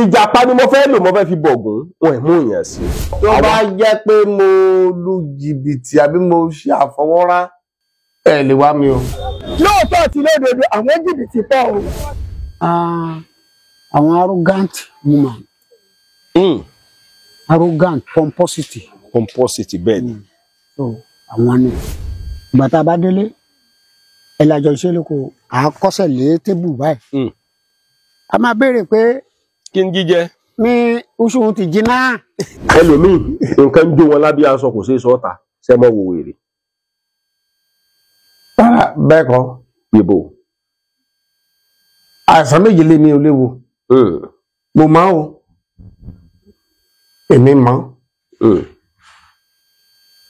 Ìjàpá ni mo fẹ́ lò, mo fẹ́ fi bọ̀gùn wọn ẹ̀ mú ìyàn sí. Tó bá jẹ́ pé mo lu jìbìtì àbí mo ṣe àfọwọ́rá, ẹ lè wá mi o. Lóòótọ́ àti lódodo, àwọn jìbìtì pọ̀ o. Àwọn arrogant woman, arrogant pomposity. Pomposity, bẹ́ẹ̀ ni. So àwọn ni ìgbà tá a bá délé ẹ lájọ iṣẹ́ lóko, à á kọ́sẹ̀ lé tébù báyìí. A máa béèrè pé kí n jíjẹ. Mi oṣù ti jiná. Ẹlòmíì, nǹkan ń jó wọn lábẹ́ aṣọ, kò ṣeé sọ́ọ̀tà sẹ́mọ́ wo wèrè. Rárá, bẹ́ẹ̀ kọ́. Ibo. Àìsàn méje lé mi ò léwu. Mo máa o, èmi mọ̀.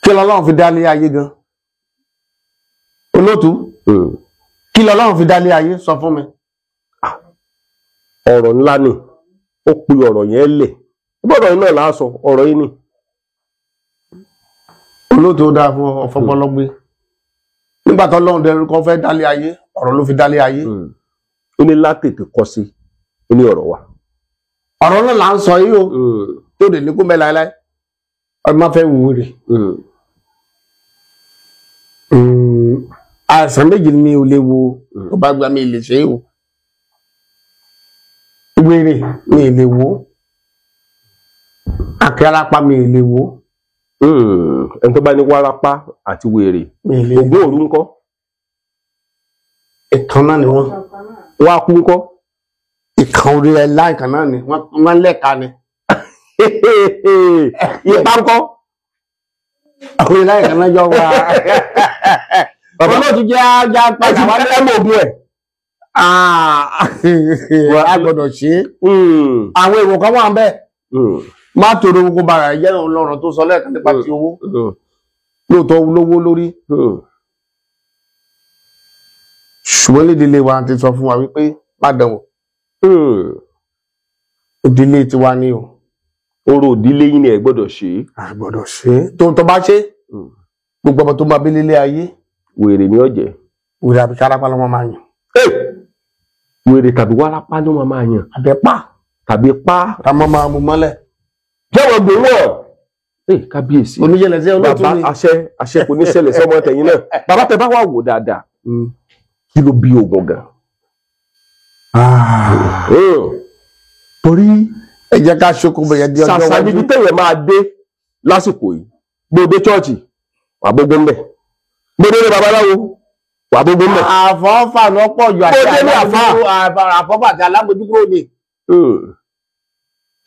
Kí lọ́lọ́run fi dá lé ayé gan, olóòtú? Kí lọ́lọ́run fi dá lé ayé? Sọ fún mi. Ọ̀rọ̀ ńlá ni ó pe ọ̀rọ̀ yẹn lẹ̀, gbọ́dọ̀ yìí náà là á sọ ọ̀rọ̀ yìí ni. Olóòtú, ó dáa fún ọfọpọlọgbé nígbà tó lọ́run dẹrú kọ́ fẹ́ dá lé ayé, ọ̀rọ̀ ló fi dá lé ayé. Ó ní látètè kọ́ sí, ó ní ọ̀rọ̀ wa. Ọ̀rọ̀ náà là ń sọ yìí o, tó dè ní kó mẹ́ láéláé, ọdún máa fẹ́ wù rè. Àìsàn méjì mi ò lè wo, tó bá gba mi lè ṣe é o. Wèrè mi lè wo, àkẹ́rápá mi lè wo. Ẹni tó bá ní wárápá àti wèrè. Mi lè. Ògún òru ńkọ́? Ìkan náà ni wọ́n. Wá kú ńkọ́? Ìkan orí ẹ̀ láìkan náà ni wọ́n lẹ́ka ni. Ipa ńkọ́? Orí láìkan náà jọ wá. Bàbá olóòtú jẹ́ ajá padà wá. Ẹ mọ ògùn ẹ̀. A gbọ́dọ̀ ṣe é. Àwọn èrò kan wà ń bẹ́ẹ̀, má tòrò gbogbo bàrà jẹ́ ọlọ́run tó sọ lẹ́ẹ̀kan nípa ti owó. Lóòótọ́ lówó lórí, ṣùgbọ́n lédè wa ti sọ fún wa wípé má dánwò. Ìdílé tiwa ni o. Orò ìdílé yín ni ẹ gbọ́dọ̀ ṣe é. A gbọ́dọ̀ ṣe é. Tó ń tọ́ bá ṣe, gbogbo ọmọ tó máa bí lílé ayé, wèrè ni ó jẹ́. Wèrè àbí kárápá ló máa yàn. Wèrè tàbí wárápá ló máa yàn. Àbí pa. Tàbí pa. Tá a máa mú mọ́lẹ̀. Jẹ́wọ́ gbòòrò ẹ̀ kábíyèsí. Oníṣẹ̀lẹ̀ sí olóòtú bàbá ni. Àṣẹ, àṣẹ, kò ní ṣẹlẹ̀ sọmọ tẹ̀yìn náà. Bàbá, tẹ bá wà wò dáadáa, kí ló bí ogun gan? Torí ẹ jẹ́ ká ṣokùn bẹ̀yẹ di ọjọ́ ṣàṣà iwájú. níbi tẹ̀yẹ̀ máa dé lásìkò yìí, gbòde chọ́ọ̀chì wà gbogbo ńbẹ̀, gbòde ní babaláwo wà gbogbo ńbẹ̀. Àfọ́fà lọ́pọ̀ jù àti Ó dé ní àfáà. àfọ́fà àti alámojúkúrò ni.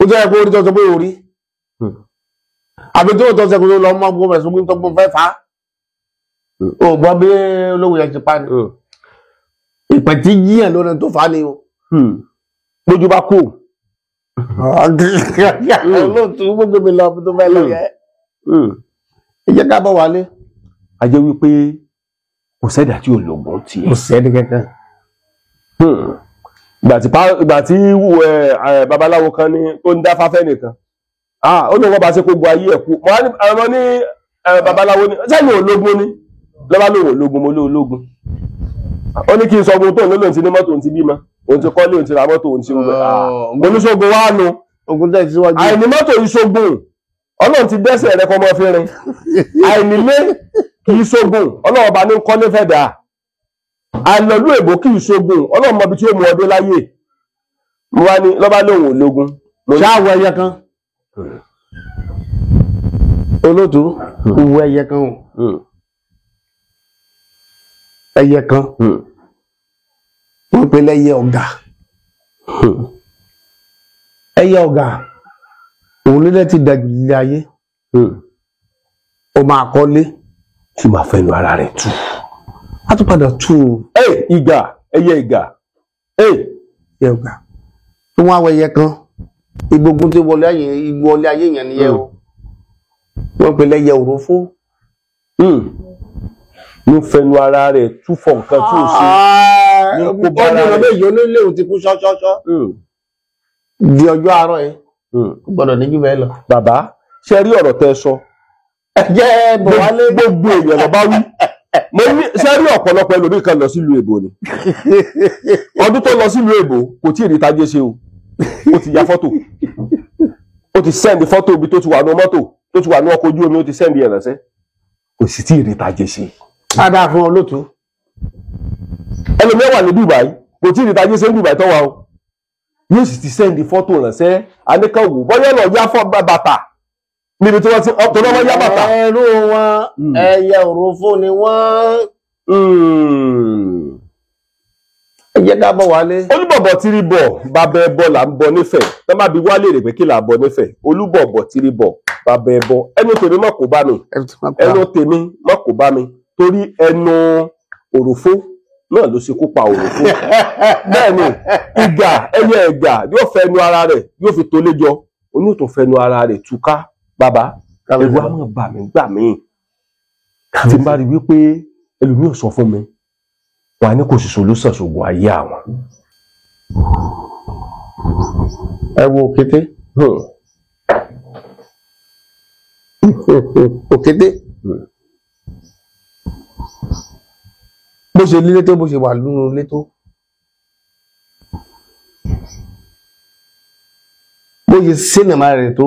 Ó jẹ́ kó orí tó sọ pé orí àbí tó tọ́ sẹ́kùn tó lọ mọ́ gbogbo ẹ̀sùn tó gbogbo fẹ́ fà á. O gbọ́ bí olówó yẹn ti pa ni. Ìpè tí yíyàn lórí tó fà á ni o. Lójú bá kú. Olóòtú, gbogbo mi lọ tó fẹ́ lọ yẹ. Ẹ jẹ́ ká bọ̀ wálé. A jẹ́ wípé kò sẹ́dà tí ò lògùn tiẹ̀. Kò sẹ́ni kankan. Ìgbà tí babaláwo kan ní tó ń dá fáfẹ́ nìkan, ó ní wọ́n bá ṣe kó gun ayé ẹ̀ kú. Mo wá ní àwọn ní babaláwo ní sẹ́yìn ológun ni lọ́ba lóun ológun, mo lé ológun. Ó ní kí n sọ ogun tó ń lò, ti ní mọ́tò, òun ti bímọ, òun ti kọ́lé, òun ti ra mọ́tò, òun ti rúbẹ̀. Mo ní sógun wá nu. Ogun tẹ̀ síwájú. Àìní mọ́tò ìṣogun, ọlọ́run ti dẹ́sẹ̀ rẹ kọ́ mọ́ fi rin. Àìnílé kì í ṣogun, ọlọ́run ọba ní kọ́lé fẹ́ dà. Àìlọ́lú èbó kì í ṣogun, ọlọ́run mọbi tí ó mú ọdún láyé. Mo wá ní lọ́ba lóun ológun. Mo ní Ṣáà wọ ẹyẹ kan, olóòtú, wọ ẹyẹ kan o. Ẹyẹ kan wọ́n pè lẹ́yẹ ọ̀gà. Ẹyẹ ọ̀gà òun ló lẹ́ ti dàgbì ilé ayé. Ó máa kọ́lé. Tí màá fẹnu ara rẹ̀ tú. Á tún padà tú o. Ẹ ìgà, ẹyẹ ìgà ẹ. Ẹyẹ ọ̀gà tó wọ́n á wọ ẹyẹ kan, ìgbógun tí wọlé ayé, ìwọlé ayé yẹn nìyẹn o. Wọ́n pè lẹ́yẹ òrófó. Ní fẹnu ara rẹ̀ tú fọ nǹkan tí ò ṣe. Ní kó ó bára ní rẹ̀. ọmọ èyí onílé òun ti kú ṣọ́ṣọ́ṣọ́ di ọjọ́ àárọ̀ yẹn, kò gbọ́dọ̀ ní jù bẹ́ẹ̀ lọ. Bàbá, ṣe rí ọ̀rọ̀ tẹ́ sọ. Ẹ jẹ́ bọ̀ wálé. Gbogbo èèyàn lọ bá wí. Mo ní ṣe rí ọ̀pọ̀lọpọ̀ ẹlòmíì kan lọ sílùú èbó ni. Ọdún tó lọ sílùú èbó kò tí ì rí tajé ṣe o. Ó ti ya fọ́tò, ó ti send fọ́tò ibi tó ti wà ní mọ́tò, tó ti wà ní ọkọ̀ ojú omi, ó ti send ẹ̀ ránṣẹ́, kò sì tí ì rí tajé ṣe. Á dáa fún olóòtú. Ẹlòmíràn wà ní Dubai, kò tí ì rí tajé ṣe ní Dubai tó wà o, yóò sì ti send fọ́tò ránṣẹ́. Àníkànwò bọ́yá lọ yá fọ́ bàtà níbi tí wọ́n ti tó lọ́wọ́ yá bàtà. Ẹrú wọn ẹyẹ òròfó ni wọ́n. Ẹ jẹ́ ká bọ̀ wálé. Olúbọ̀bọ̀ tírí bọ̀, bàbá ẹbọ là ń bọ nífẹ̀ẹ́. Tọ́ bá bi wálé rè pé kí là ń bọ nífẹ̀ẹ́? Olúbọ̀bọ̀ tírí bọ̀, bàbá ẹbọ. Ẹnu tèmi mọ̀ kó bá mi, ẹnu tèmi mọ̀ kó bá mi, torí ẹnu òròfó náà ló ṣekú pa òròfó. Bẹ́ẹ̀ ni ìgà ẹyẹ ẹ̀gà yóò fẹnu ara rẹ̀ yóò fi tolé jọ, oní tó fẹnu ara rẹ̀ túká. Bàbá, ẹ̀rù á máa bà mí gbà mí tí n bá rí wípé ẹlòmíì ò sọ fún mi, wà ní kò sì solúsàn ṣògùn ayé àwọn. Ẹ wo òkété. Òkété bó ṣe lílé tó, bó ṣe wà nínú ilé tó, bó ṣe sínìmá rẹ̀ tó,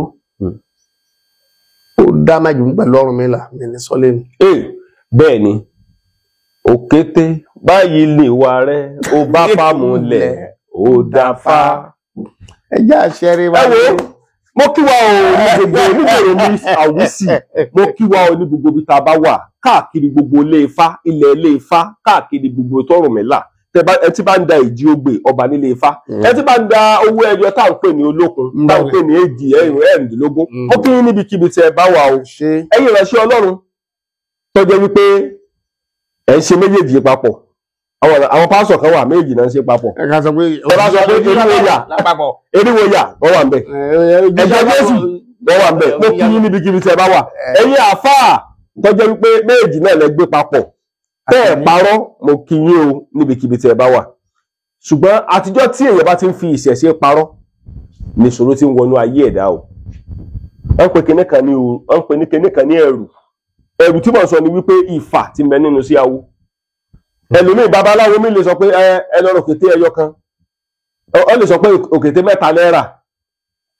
ó dá májùmú pẹ̀lú ọrùn mi là mí ní sọ́lé ni. Bẹ́ẹ̀ ni òkété báyìí lè wà rẹ, ó bá fámúlẹ̀ ó dáfá. Ẹ jẹ́ àṣẹrí wa. Ẹ wo, mo kí wa o ní gbogbo onígbèrò mi àwùsì, mo kí wa o ní gbogbo ibi tá a bá wà káàkiri gbogbo ilé Ifá, ilẹ̀ ilé Ifá káàkiri gbogbo tọrùnmìlà. Ẹ ti bá ń da ìjì ogbè ọba nílé Ifá, ẹ ti bá ń da owó ẹyọ tá à ń pè ní olókun, tá à ń pè ní èjì ẹ̀rìn ẹ̀rìndínlógún, mo kí yín níbikíbi tí ẹ bá wà o. Ẹ̀yin ìránṣẹ́ Ọlọ́run tó jẹ́ wípé ẹ ń ṣe méjèèjì papọ̀, àwọn pásọ̀ kan wà méjì náà ń ṣe papọ̀. Ẹ ká sọ pé ẹ bá sọ pé eriwo yà wọ́n wà ń bẹ̀, ẹ̀jẹ̀ Jésù wọ́n wà ń bẹ̀. Mo kí yín níbikíbi tí ẹ bá wà. Ẹ̀yin àfáà tó jẹ́ wípé méjì náà lẹ gbé papọ̀ tẹ́ ẹ̀ parọ́, mo kí yín o níbikíbi tí ẹ bá wà. Ṣùgbọ́n àtijọ́ tí èèyàn bá ti ń fi ìṣẹ̀ṣe parọ́ ní ìṣòro tí ń wọnú ayé ẹ̀dá o. Wọ́n ń pe kinní kan ní wọ́n ń pe ní kinní kan ní ẹ̀rù. Ẹ̀rù tí mò ń sọ ni wípé ìfà ti mẹ nínú sí awo. Ẹlòmíì babaláwo mi lè sọ pé ẹ lọ́rọ̀ òkété ẹyọ kan, ọ lè sọ pé òkété 3 náírà,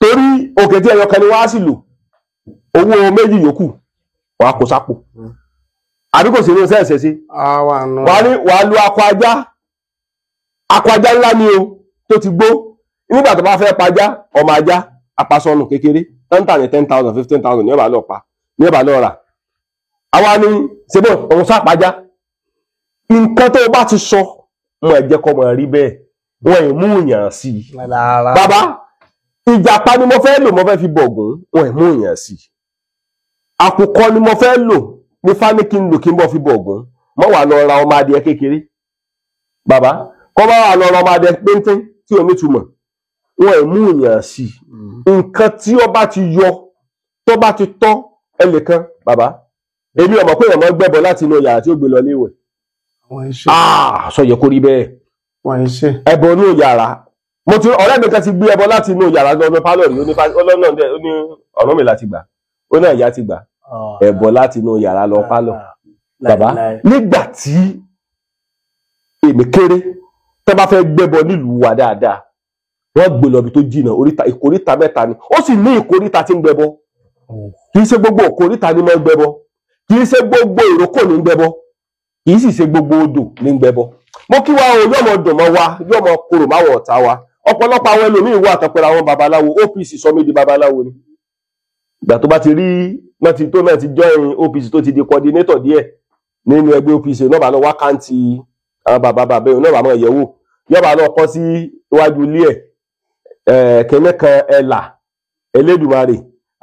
torí òkété ẹyọ kan ni wọ́n á sì lò, owó méjì yòókù wàá kó sápò. Àbí kò sí ní iṣẹ́ ẹ̀ṣẹ̀ sí. Wàá ní wàá lu akọ ajá, akọ ajá ńlá ni o tó ti gbó. Nígbà tó bá fẹ́ pajá, ọmọ ajá apasọnù kékeré tẹ́ńtà ní 10,000 15,000 ní ọba lọ pa, ní ọba lọ rà. Àwa ni ṣebó òun sápajá. Nǹkan tó bá ti sọ mọ ẹ̀jẹ̀ kọ́ mọ̀ rí bẹ́ẹ̀, wọn ì mú yàn sí i. Bàbá, ìjàpá ni mo fẹ́ lò, mo fẹ́ fi bọ̀gùn, wọn ì mú yàn sí i. Àkùkọ ni mo fẹ́ lò ní fáníkì ń lò kí n bọ́ fi bọ̀gùn, mọ́ wà lọ ra ọmọ adìẹ kékeré. Bàbá, kọ́ bá wà lọ ra ọmọ adìẹ péńté tí ò ní túmọ̀, wọn ì mú yàn sí i. Nǹkan tí ó bá ti yọ, tó bá ti tọ́ ẹnìkan, bàbá, èmi ò mọ̀ pé èèyàn gbẹ́bọ láti inú yàrá tí ó gbé lọ léwẹ̀. Sọ yẹ kó rí bẹ́ẹ̀. Ẹbọ inú yàrá, mo ti ọ̀rẹ́ mi kan ti gbé ẹbọ láti inú yàrá lọ ní pálọ̀ rí, ó ní ọ̀rọ̀ mi láti gbà, ó náà ìyá ti gbà ẹbọ láti inú yàrá lọ pálọ̀. Bàbá, nígbà tí èmi kéré, tó bá fẹ́ gbẹ́bọ nílùú wa dáadáa, wọ́n gbé lọ ibi tó jìnnà, ìkóríta 3 ni, ó sì ní ìkóríta tí ń gbẹ́bọ. Kì í ṣe gbogbo ìkóríta ni mo ń gbẹ́bọ, kì í ṣe gbogbo ìrókò ní ń gbẹ́bọ, kì í sì ṣe gbogbo odò ní gbẹbọ. Mo kí wa o, yóò mọ dùn mọ́ wa, yóò mọ korò máwọn ọ̀tá wa. Ọ̀pọ̀lọpọ̀ àwọn ẹlòmíín wà tọpẹrẹ àwọn babaláwo, OPC sọ mí di babaláwo ni. Ìgbà tó bá ti rí náà ti tó náà ti join OPC tó ti di coordinator díẹ̀ nínú ẹgbẹ́ OPC, náà bá lọ wákàntì àwọn bàbá bàbá ẹ̀ náà bá mọ̀ yẹ̀wò, yóò bá lọ kọ́ sí iwájú ilé ẹ̀ kẹ́mẹ́ kan ẹ̀là Elédùmarè,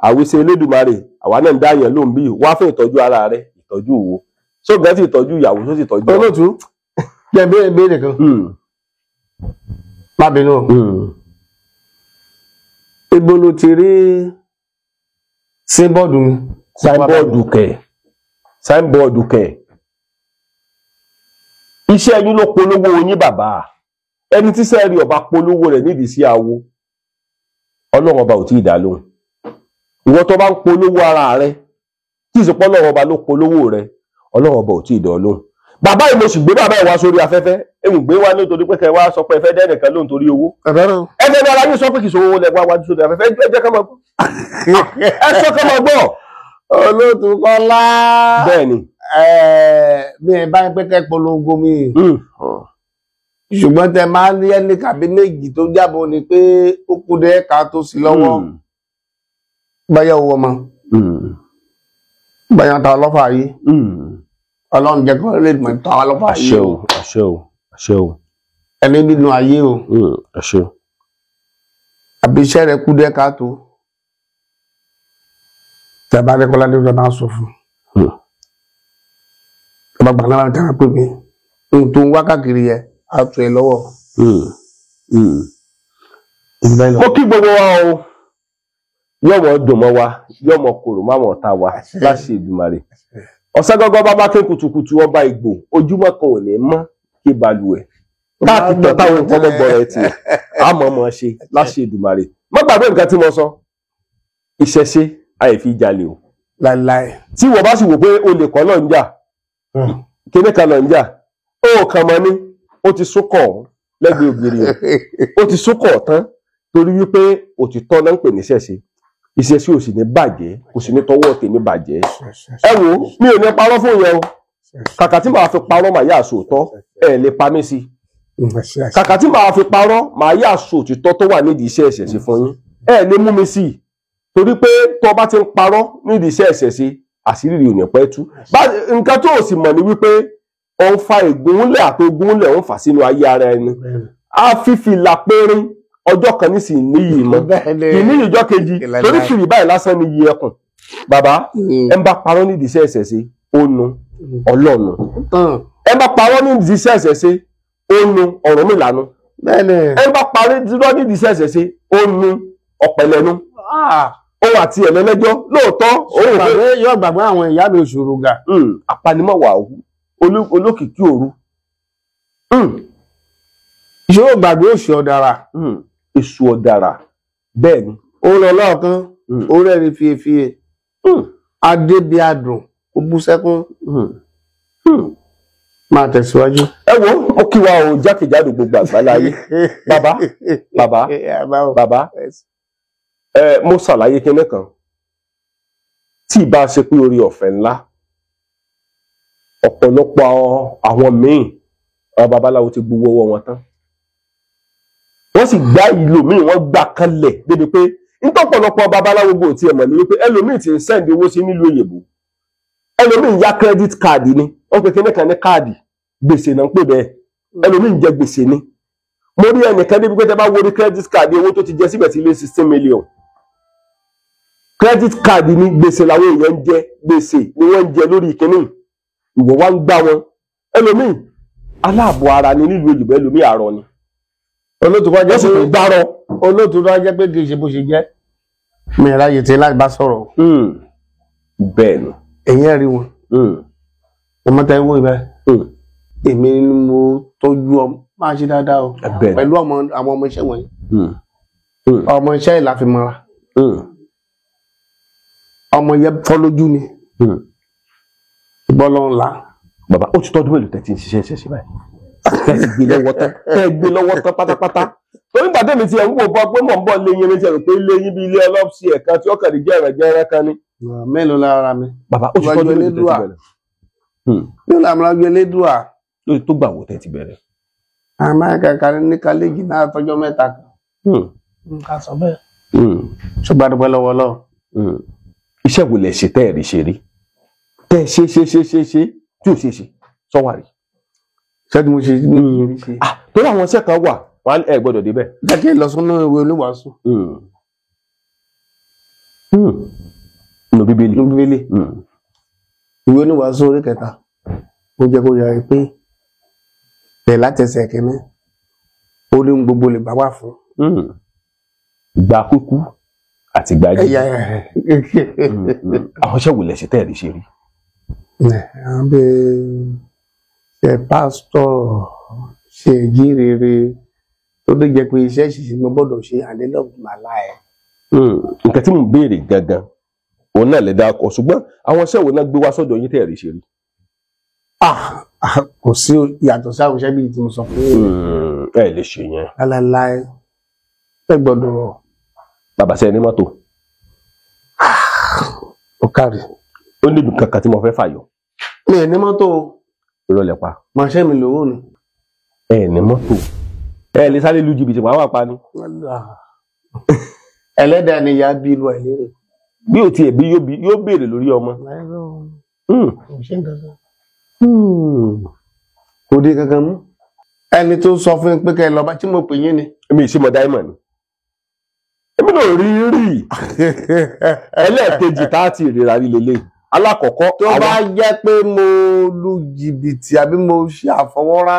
àwíṣe Elédùmarè, àwa náà ń dá yẹn lóhùn bí wá fún ìtọ́jú ara rẹ̀, ìtọ́jú òwò sóògùn ti tọ́jú ìyàwó tó sì tọ́jú. Olóòtú, jẹ́ béèrè béèrè kan. Má bínú o. Ibo ló ti rí síbọ̀dù mi? Sáínbọ́ọ̀dù kẹ̀, sáínbọ́ọ̀dù kẹ̀. Iṣẹ́ yín ló polówó yín bàbá. Ẹni tí sẹ́ẹ̀rì ọba polówó rẹ̀ nídìí sí awo, Ọlọ́run ọba ò tí ì dá lóhùn. Ìwọ tó bá ń polówó ara rẹ, tí ìsopọ̀ Ọlọ́run ọba ló polówó rẹ, Ọlọ́run ọba ò tí ì dán lóhùn. Bàbá yìí, mo sì gbé bàbá yìí wá sórí afẹ́fẹ́. Èmi gbé wá nítorí pé kẹ wá sọ pé ẹ fẹ́ dẹ́nìkan lóhùn torí owó. Ẹ fẹ́ ní ara yín sọ pé kì í ṣòwò lẹ wá wájú sórí afẹ́fẹ́. Ẹ jẹ́ ká máa gbọ́, ẹ sọ ká máa gbọ́. Olóòtú Kọ́lá. Bẹ́ẹ̀ ni. Mi ẹ bá ń pẹ́ kẹ́ polongo mi, ṣùgbọ́n tẹ máa ń rí ẹni kàbí méjì tó jábọ̀ ni pé ó kú dé ká tó sí lọ́wọ́. Báyọ̀ owó ọmọ báyọ̀ ta ọlọ́fà yìí, Ọlọ́run jẹ́ kó lè mọ̀ ta ọlọ́fà yìí. Àṣẹ o, àṣẹ o, àṣẹ o. Ẹni nínú ayé o. Àṣẹ o. Àbí iṣẹ́ rẹ̀ kú dé ká tó tẹ bá rí Kọ́lá dé máa sọ fún tẹ bá gbà náà tẹ bá pè mí ohun tó ń wá káàkiri yẹ á tù ẹ lọ́wọ́. Mo kí gbogbo wa o. Yọmọ dùn mọ́ wa, yọmọ kòrò máwọn ọ̀tá wa láṣẹ Èdùmàrè. Ọ̀sán gọ́gọ́ bá bá ké kùtùkùtù ọba Ìgbò, ojúmọ́ kan ò ní mọ́ kí balùwẹ̀ káàkiri tán táwọn nǹkan mọ́ gbọ́rọ̀ ẹ̀ tiẹ̀ àmọ́ mọ́ ṣe láṣẹ Èdùmàrè. Má gbàgbé nǹkan tí mo sọ, ìṣẹ̀ṣe àìfi jalè o. Láìláì. Tí wọ́n bá sì wò pé olè kọ́ ló ń jà, kíní kan ló ń jà, ó kàn mọ́ ní ó ti súnkọ̀ lẹ́gbẹ̀ẹ́ ògiri o, ó ti súnkọ̀ tán, torí wípé òtítọ́ náà ń pè ní ìṣẹ̀ṣe. Ìṣẹ̀ṣe ò sì ní bàjẹ́, kò sì ní tọwọ́ tèmi bàjẹ́. Ẹ wo, mi ò ní parọ́ fún yẹn o. Kàkà tí màá fi parọ́, màá yà sòótọ́. Ẹ lè pa mí sí. Kàkà tí màá fi parọ́, màá yà sòtítọ́ tó wà nídìí iṣẹ́ ìṣẹ̀ṣe fún yín. Ẹ lè mú mi sí i, torí pé tó o bá ti ń parọ́ nídìí iṣẹ́ ìṣẹ̀ṣe, àṣírí rẹ̀ ò ní pẹ́ tú. Nǹkan tó o sì mọ̀ ni wípé ó ń fa ìgúnlẹ̀ àtogúnlẹ̀, ó ń fà sínú ayé ara ẹni. Á fífi làpẹ́rín ọjọ́ kan nísìnyí níyì mọ́ ìníyì ìjọ́ kejì, torí fìrí báyìí lásán ni iye ẹkùn. Bàbá, ẹ ń bá parọ́ nídìí iṣẹ́ ìṣẹ̀ṣe, ó nu Ọlọ́run. Ẹ ń bá parọ́ nídìí iṣẹ́ ìṣẹ̀ṣe, ó nu Ọ̀rúnmìlà. Ẹ ń bá parọ́ nídìí iṣẹ́ ìṣẹ̀ṣe, ó nu ọ̀pẹ̀lẹ̀nu. Òun àti ẹ̀lẹ́lẹ́jọ́ lóòótọ́. Òun yóò gbàgbé àwọn ìyá mi òṣòro gà. Apanimọ̀wà olókìkí òru. Yóò gbàgbé òṣì ọ̀dàrà. Èṣù ọ̀dàrà, bẹ́ẹ̀ ni. Ó lọ lọ́ọ̀kan, ó rẹ́rìn fiyefíye, adébíadùn ó bú sẹ́kún. Máa tẹ̀síwájú. Ẹ wo, ó kí wa o jákèjádò gbogbo àgbáláyé. Bàbá, bàbá, bàbá, ẹ mo ṣàlàyé kinní kan. Tí ì bá ṣe pé orí ọ̀fẹ́ ńlá, ọ̀pọ̀lọpọ̀ àwọn míì, àwọn babaláwo ti gbowó ọwọ́ wọn tán, wọ́n sì gbá ìlò míì, wọ́n gbà kanlẹ̀ débi pé ntọ́pọ̀lọpọ̀ babaláwo gbò tiẹ̀ mọ̀ ní wípé ẹlòmíì ti ń sẹ́ndì owó sí nílùú òyìnbó, ẹlòmíì ń ya credit card ni wọ́n pe kíní kan ní káàdì gbèsè náà ń pè bẹ́ẹ̀, ẹlòmíì ń jẹ gbèsè ni. Mo rí ẹnìkan débi pé tẹ bá wo ní credit card, owó tó ti jẹ síbẹ̀ ti lé 16 million. Credit card ni gbèsè làwọn èèyàn ń jẹ, gbèsè ni wọ́n ń jẹ lórí ìkíní. Ìwọ wá ń gbá wọn. Ẹlòmíì aláàbọ̀ ara ni nílùú òyìnbó, ẹlòmíì àrọ ni. Olóòtú wa wọ́n jẹ́ sì pé tún gbárọ. Olóòtú wa jẹ́ pé kì í ṣe bó ṣe jẹ́ mi ráyè tí láti bá sọ̀rọ̀. Bẹ́ẹ̀ ni. Ẹ̀yìn ẹ̀rí wọn, ọmọ tẹ wọ ibẹ̀, èmi ni mo tọ́jú ọmọ máa ṣe dáadáa o. Bẹ́ẹ̀ ni. Pẹ̀lú ọmọ, àwọn ọmọ iṣẹ́ wọ̀nyí, ọmọ iṣẹ́ ìlà fi mọ́ra. Ọmọ yẹn fọ́ lójú ni ìbọn lọ́n la. Bàbá, ó ti tọ́dún mélòó tẹ́ ti ń ṣiṣẹ́ ṣẹ̀ṣẹ̀ báyìí, tẹ́ ti gbé lọ́wọ́ tán, tẹ́ gbé lọ́wọ́ tán pátápátá? Torí gbàdé mi ti ẹ̀ ń wò bọ́ pé mò ń bọ̀ lé yín, mi ti rò pé ilé yín bí ilé ọlọ́psì ẹ̀ka tí ó kàn ní jẹ́rẹ̀ jẹ́rẹ̀ kan ní. Mélòó lára mi. Bàbá, ó ti Iwájú tọ́dún mélòó tẹ́ ti Elédùà. bẹ̀rẹ̀? Mélòó làwọn ọjọ́ Elédùà. Lórí tó gbà wò tẹ́ ti bẹ̀rẹ̀. Àmọ́ kàkà ní kálíjì náà tọjọ́ 3 kan. Nǹkan sọ bẹ́ẹ̀. Ṣùgbọ́n a dúpẹ́ lọ́wọ́ Ọlọ́run. Iṣẹ́ wo lẹ ṣe tẹ́ ẹ̀ rí ṣe rí, tẹ́ ẹ ṣe ṣe ṣe ṣe ṣe tí ò ṣe ṣe sọ́wárì? Ṣé tí mo ṣe ní ìrírí ṣe. Ah, torí àwọn iṣẹ́ kan wà wọn ẹ gbọ́dọ̀ débẹ̀. Jẹ́ kí n lọ sínú ìwé oníwàásù. Nínú Bíbélì. Ní Bíbélì. Ìwé oníwàásù orí 3, ó jẹ́ kó yára pé bẹ́ẹ̀ láti ẹsẹ̀ kìíní, ó ní ohun gbogbo lè gbà wá fún. Ìgbà kúkú àti ìgbà jíjí. Ẹ̀yà. Àwọn iṣẹ́ wo lẹ ṣe tẹ́ ẹ̀ rí ṣe rí? Àwọn bíi ṣe pásítọ̀, ṣe jíire tó lè jẹ́ pé iṣẹ́ ìṣiṣẹ́ mo gbọ́dọ̀ ṣe and the love of my life. Nǹkan tí mò ń béèrè gangan òun náà lè dáa kọ, ṣùgbọ́n àwọn iṣẹ́ wo náà gbé wá sọ́dọ̀ yín tẹ́ ẹ̀ rí ṣe rí? Ah, Kò sí ìyàtọ̀ sí àwọn iṣẹ́ bíi tí mo sọ fún yín. Ẹ lè ṣe yẹn. Láláláí ẹ gbọ́dọ̀. Bàbá, ṣe ní mọ́tò? Ó kárí. Ó níbi kankan tí mo fẹ́ fàyọ. Mi ò ní mọ́tò o. Irọ́ lẹ pa. Màṣẹ́ mi lówó ni. Ẹ ní mọ́tò, ẹ lè sáré lu jìbìtì wàá wà pa ni. Ẹlẹ́dàá ni ìyá bí ìlú ẹ̀ lérè. Bí ò tiẹ̀ bí yóò béèrè lórí ọmọ. Kò dé kankan mú. Ẹni tó sọ fún mi pé kẹ́ ẹ lọ bá tí mo pè yín ni. Èmi ìṣe mọ dáìmọ̀ ni èmi náà rí rí ẹlẹ́ẹ̀kejì tá a ti ríra rí lélẹ̀ alákọ̀ọ́kọ́. Tó bá jẹ́ pé mo lu jìbìtì àbí mo ṣe àfọwọ́rá,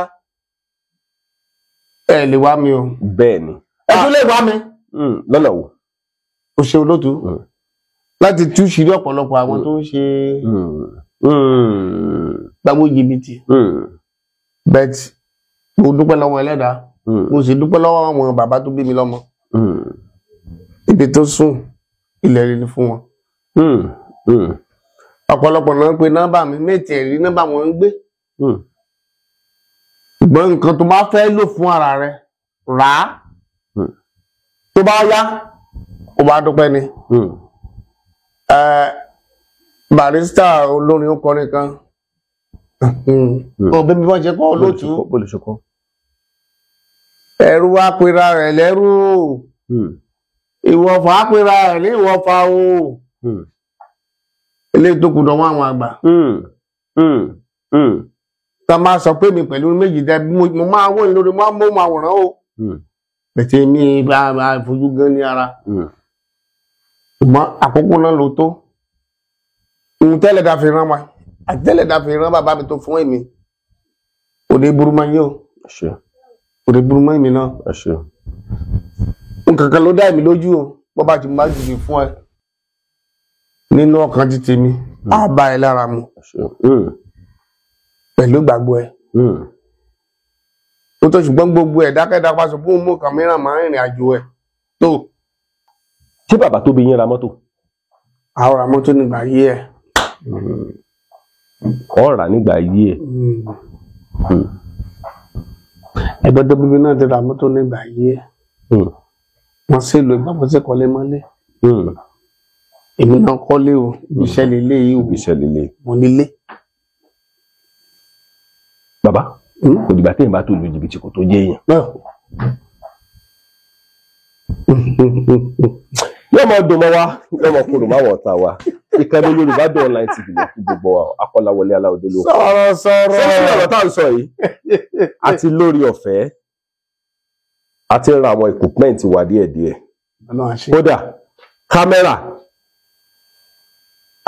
ẹ lè wá mi o. Bẹ́ẹ̀ ni. Ẹ tún lè wá mi. Lọ́nà wo? O ṣe olóòtú láti tú ṣírí ọ̀pọ̀lọpọ̀ àwọn tó ń ṣe gbàgbó jìbìtì. But mo dúpẹ́ lọ́wọ́ ẹlẹ́dàá, mo sì dúpẹ́ lọ́wọ́ àwọn bàbá tó bí mi lọ́mọ. Ibi tó sùn ilẹ̀ rí ni fún wọn. Ọ̀pọ̀lọpọ̀ náà ń pe nọ́mbà mi, méjì ẹ̀rí nọ́mbà wọn ń gbé. Ṣùgbọ́n nǹkan tó bá fẹ́ lò fún ara rẹ rà á, tó bá yá ó bá dúpẹ́ ni. Barrister olórin ó kọrin kan, òbí mi wọ́n ṣe kọ́ olóòtú. Bó lè ṣe kọ́? Ẹrú wá pera rẹ̀ lẹ́rú, ìwọ̀fà á pera rẹ̀ ní ìwọ̀fà o. Eléyìí tó kù dánwó àwọn àgbà. Tá a máa sọ pé mi pẹ̀lú méjì dẹ, mo máa wọ́n ní lórí mo máa wòrán o. Bẹ̀tẹ̀ mi bá a fojú gan ní ara. Ṣùgbọ́n àkókò náà ló tó. Ohun tẹ́lẹ̀ dá fi rán wa, àtẹ́lẹ̀ dá fi rán bàbá mi tó fún èmi. Òde burú máa yé o. Òde burú máa èmi náà. Nǹkan kan ló dá èmi lójú o. Bọ́ bá ti máa jìbì fún ẹ nínú ọkàn ti tèmi, á bá ẹ lára mu pẹ̀lú ìgbàgbọ́ ẹ. Ó tó, ṣùgbọ́n gbogbo ẹ̀ dákẹ́dá paṣọ fún mú kan mìíràn máa ń rìnrìn àjò ẹ̀ tó. Ṣé bàbá tó bí yín ra mọ́tò? Àwọn ra mọ́tò nígbà yí ẹ̀. Ọ̀ rà nígbà yí ẹ̀. Ẹgbẹ́ tó bíbí náà ti ra mọ́tò nígbà yí ẹ̀. Wọ́n sì lo ìgbà wọ́n sì kọ́lé mọ́lé. Èmi náà kọ́lé o, iṣẹ́ lélẹ̀ yìí o. Iṣẹ́ lélẹ̀. Mo nílé. Bàbá, kò dìgbà téèyàn bá tó lu jìbìtì kò tó jẹ́ èèyàn. Yóò máa dùn mọ́ wa, yóò máa kúrò máa wọ̀ ọ̀tá wa. Ìkànnì Yorùbá Dùn Online TV ló kí gbogbo wa. Akọ́láwọlé Aláòdé ló kọ́. Sọ̀rọ̀ sọ̀rọ̀. Sọ́sọ́ ọ̀rọ̀ tá à ń sọ yìí, àti lórí ọ̀fẹ́, àti ra àwọn equipment wa díẹ̀díẹ̀. Kódà kámẹ́rà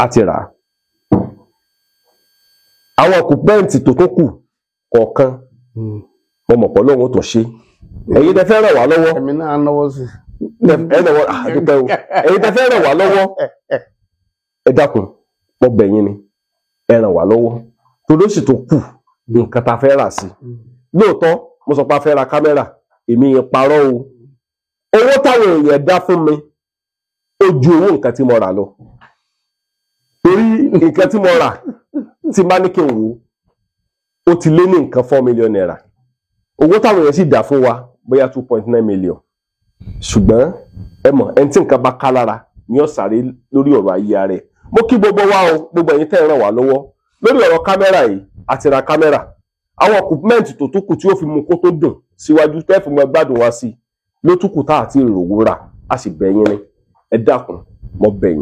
àti rà á. Àwọn equipment tó tó kù kọ̀ọ̀kan, mo mọ̀ pọ̀ lóhun tó ṣe. Ẹ̀yin tẹ́ fẹ́ ràn wá lọ́wọ́. Èmi náà náwó sí. Ẹ náwó, àdúpẹ́ o. Ẹ̀yin tẹ́ fẹ́ ràn wá lọ́wọ́, ẹ dákun, mo bẹ̀ yín ni, ẹ ràn wá lọ́wọ́. Torí ó sì tó kù nǹkan tá a fẹ́ rà sí. Lóòótọ́, mo sọ pé a fẹ́ ra kámẹ́rà, èmi yẹn parọ́ o. Owó táwọn èèyàn dá fún mi, ó ju owó nǹkan tí mo rà lọ. Torí nǹkan tí mo rà tí bá ní kí n wò ó, ó ti lé ní nǹkan 4 million naira. Owó táwọn èèyàn sì dá fún wa bóyá 2.9 million. Ṣùgbọ́n ẹ mọ̀, ẹni tí nǹkan bá ká lára ni ó sáré lórí ọ̀rọ̀ ayé rẹ̀. Mo kí gbogbo wa o, gbogbo ẹ̀yin tẹ́ ẹ ràn wá lọ́wọ́ lórí ọ̀rọ̀ kámẹ́rà yìí. Àti ra kámẹ́rà, àwọn equipment tó tó kù tí ó fi mú kó tó dùn síwájú tẹ́ fi mọ gbádùn wá sí ló tún kù tá àti ìròwó rà. A sì bẹ̀ yín ni, ẹ dákun, mo bẹ̀ yín.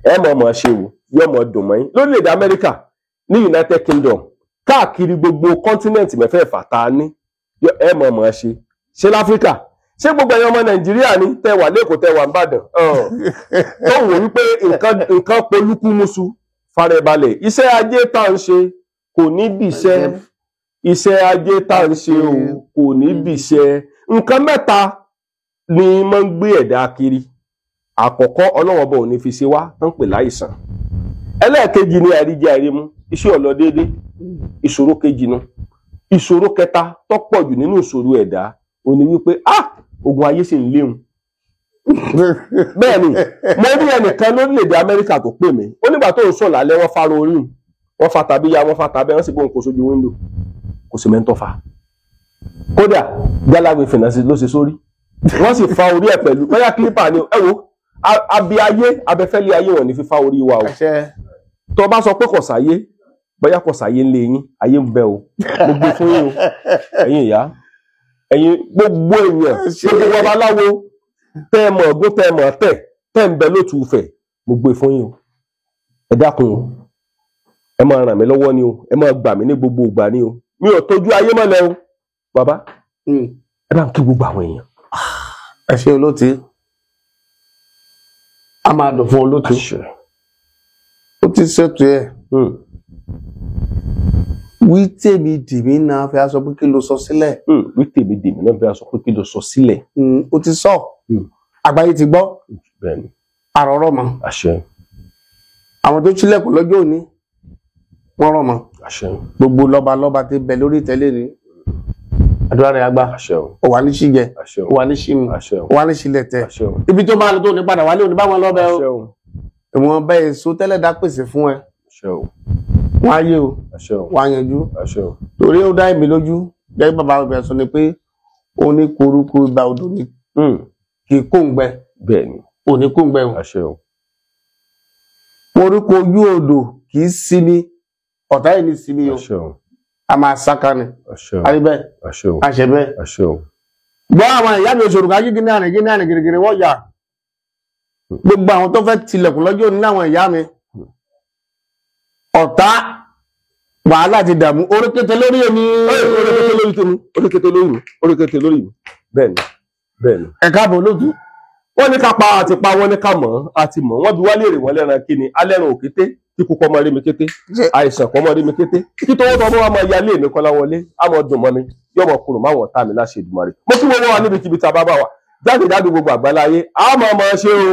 Ẹ mọ̀ mọ̀ ṣe o, yóò mọ̀ dùn mọ́ yín. Lórílẹ̀‐èdè Amẹ́ríkà, ní United Kingdom, káàkiri gbogbo kọ́ńtínẹ̀ǹtì mẹ́fẹ̀ẹ̀fà tá a ní, ẹ mọ̀ mọ̀ ṣe. Ṣé láfíríkà, ṣé gbogbo ẹ̀yin ọmọ Nàìjíríà ní tẹ́ wà lẹ́kọ̀ọ́, tẹ́ wà nìbàdàn, tó wò wípé nǹkan polúkúmuṣu, farabalẹ̀. Iṣẹ́ ajé tá à ń ṣe kò ní bìṣẹ́. Iṣẹ́ ajé tá à ń ṣe o kò ní bìṣẹ́. Nǹkan mẹ́ta ni máa ń gbé ẹ̀dá kiri. Àkọ́kọ́, Ọlọ́wọ́n bọ̀ ò ní fi ṣe wá tán pè láìsàn. Ẹlẹ́ẹ̀kejì ni àìríjẹ àìrímu, iṣẹ́ ọ̀lọ́ déédé, ìṣòro kejì nu. Ìṣòro kẹta tó pọ̀ jù nínú ìṣòro ẹ̀dá ò ní wípé ah, ogun ayé sì ń léwu. Bẹ́ẹ̀ ni, mo rí ẹnìkan lórílẹ̀‐èdè Amẹ́ríkà tó pè mí, ó nígbà tó ń sùn lálẹ́, wọ́n fara orí, wọ́n fa tàbí ya, wọ́n fa tàbí wọ́n sì bóun kó sójú wíńdò. Kò sì mẹ́ńtọ́ fa. Kódà gálàwé fìnàṣì ló ṣe sórí, wọ́n sì fa orí ẹ̀ pẹ̀lú bóyá clipper ni. Ẹ wo abi ayé, abẹfẹ́lẹ́ ayé wọn ní fífa orí wa o. Tó bá sọ pé kò sáyé, bóyá kò sáyé ńlẹ̀ yín, ayé ń bẹ o. Gbogbo fún yín o, ẹ̀yin ìyá, ẹ̀yin gbogbo èèyàn, gbogbo babaláwo tẹ́ ẹ mọ̀ ọgbọ́n, tẹ́ ẹ mọ̀ tẹ̀, tẹ́ ń bẹ lótú fẹ̀, mo gbé fún yín o. Ẹ dákun o, ẹ máa ràn mí lọ́wọ́ ni o, ẹ máa gbà mí ní gbogbo ìgbà ni o. Mi ò tójú ayé mọ́lẹ̀ o. Bàbá, ẹ bá ń kí gbogbo àwọn èèyàn. Ẹ ṣe olóòtú, a máa dùn fún olóòtú. Ó ti ṣètò ẹ wí tèmi dìmí náà fi aṣọ pé kí ló sọ sílẹ̀. Wí tèmi dìmí náà fi aṣọ pé kí ló sọ sílẹ̀. Ó ti sọ, àgbáyé ti gbọ́, àrọ̀rọ̀ mọ́. Àwọn tó ṣílẹ̀kùn lọ́jọ́ òní wọ́n rọ̀ mọ́. Gbogbo lọ́ba lọ́ba ti bẹ lórí ìtẹ́lẹ̀ ní àdúrà rẹ̀ àgbà. Ó wà ní ṣíjẹ, ó wà ní ṣímu, ó wà ní ṣílẹ̀tẹ̀. Ibi tó máa lọ tó ní padà wálé òní báwọn lọ́bẹ̀ o. Ìwọ̀n bẹ́ẹ̀ èso tẹ́lẹ̀ dá pèsè fún ẹ, wọ́n á yé o, wọ́n á yanjú. Torí ó dá èmi lójú gẹ́gẹ́ bàbá rẹ̀ sọ ni pé ó ní koríko ibà odò ni kì í kóǹgbẹ. Ò ní kóǹgbẹ o. Koríko ojú odò kì í sinmi, ọ̀tá yìí ní sinmi o, a máa sáka ni. Àrí bẹ́ẹ̀, àṣẹ bẹ́ẹ̀. Gbọ́ àwọn ìyá mi òṣòro ká gígí ní àrìn gíní àrìn gírígírí wọ́n yà. Gbogbo àwọn tó fẹ́ tilẹ̀kùn lọ́jọ́ òní láwọn ìyá mi, ọ̀tá wàhálà ti dààmú orékété lórí èmi. Orékété lórí tèmi, orékété lórí mi, orékété lórí mi. Bẹ́ẹ̀ni, bẹ́ẹ̀ni. Ẹ káàbọ̀ lójú. Wọ́n ní ká pa àti pa, wọ́n ní ká mọ̀ àti mọ̀. Wọ́n bi wá léèrè wọ́n lẹ́ran kí ni alẹ́ran òkété, kí kúkọ́ mọ́ rí mi kété, àìsàn kọ́ mọ́ rí mi kété, kí tọwọ́ tọwọ́ wa máa ya lé mi kọ́lá wọlé, á mọ̀ dùn mọ́ mi, yóò mọ̀ kúrò máwọn ọ̀tá mi láṣẹ Èdùmàrè. Mo kí wọ́n wá níbikíbi tá a bá bá wà jáde-jáde gbogbo àgbáláyé, á mọ̀ ọmọ ṣe o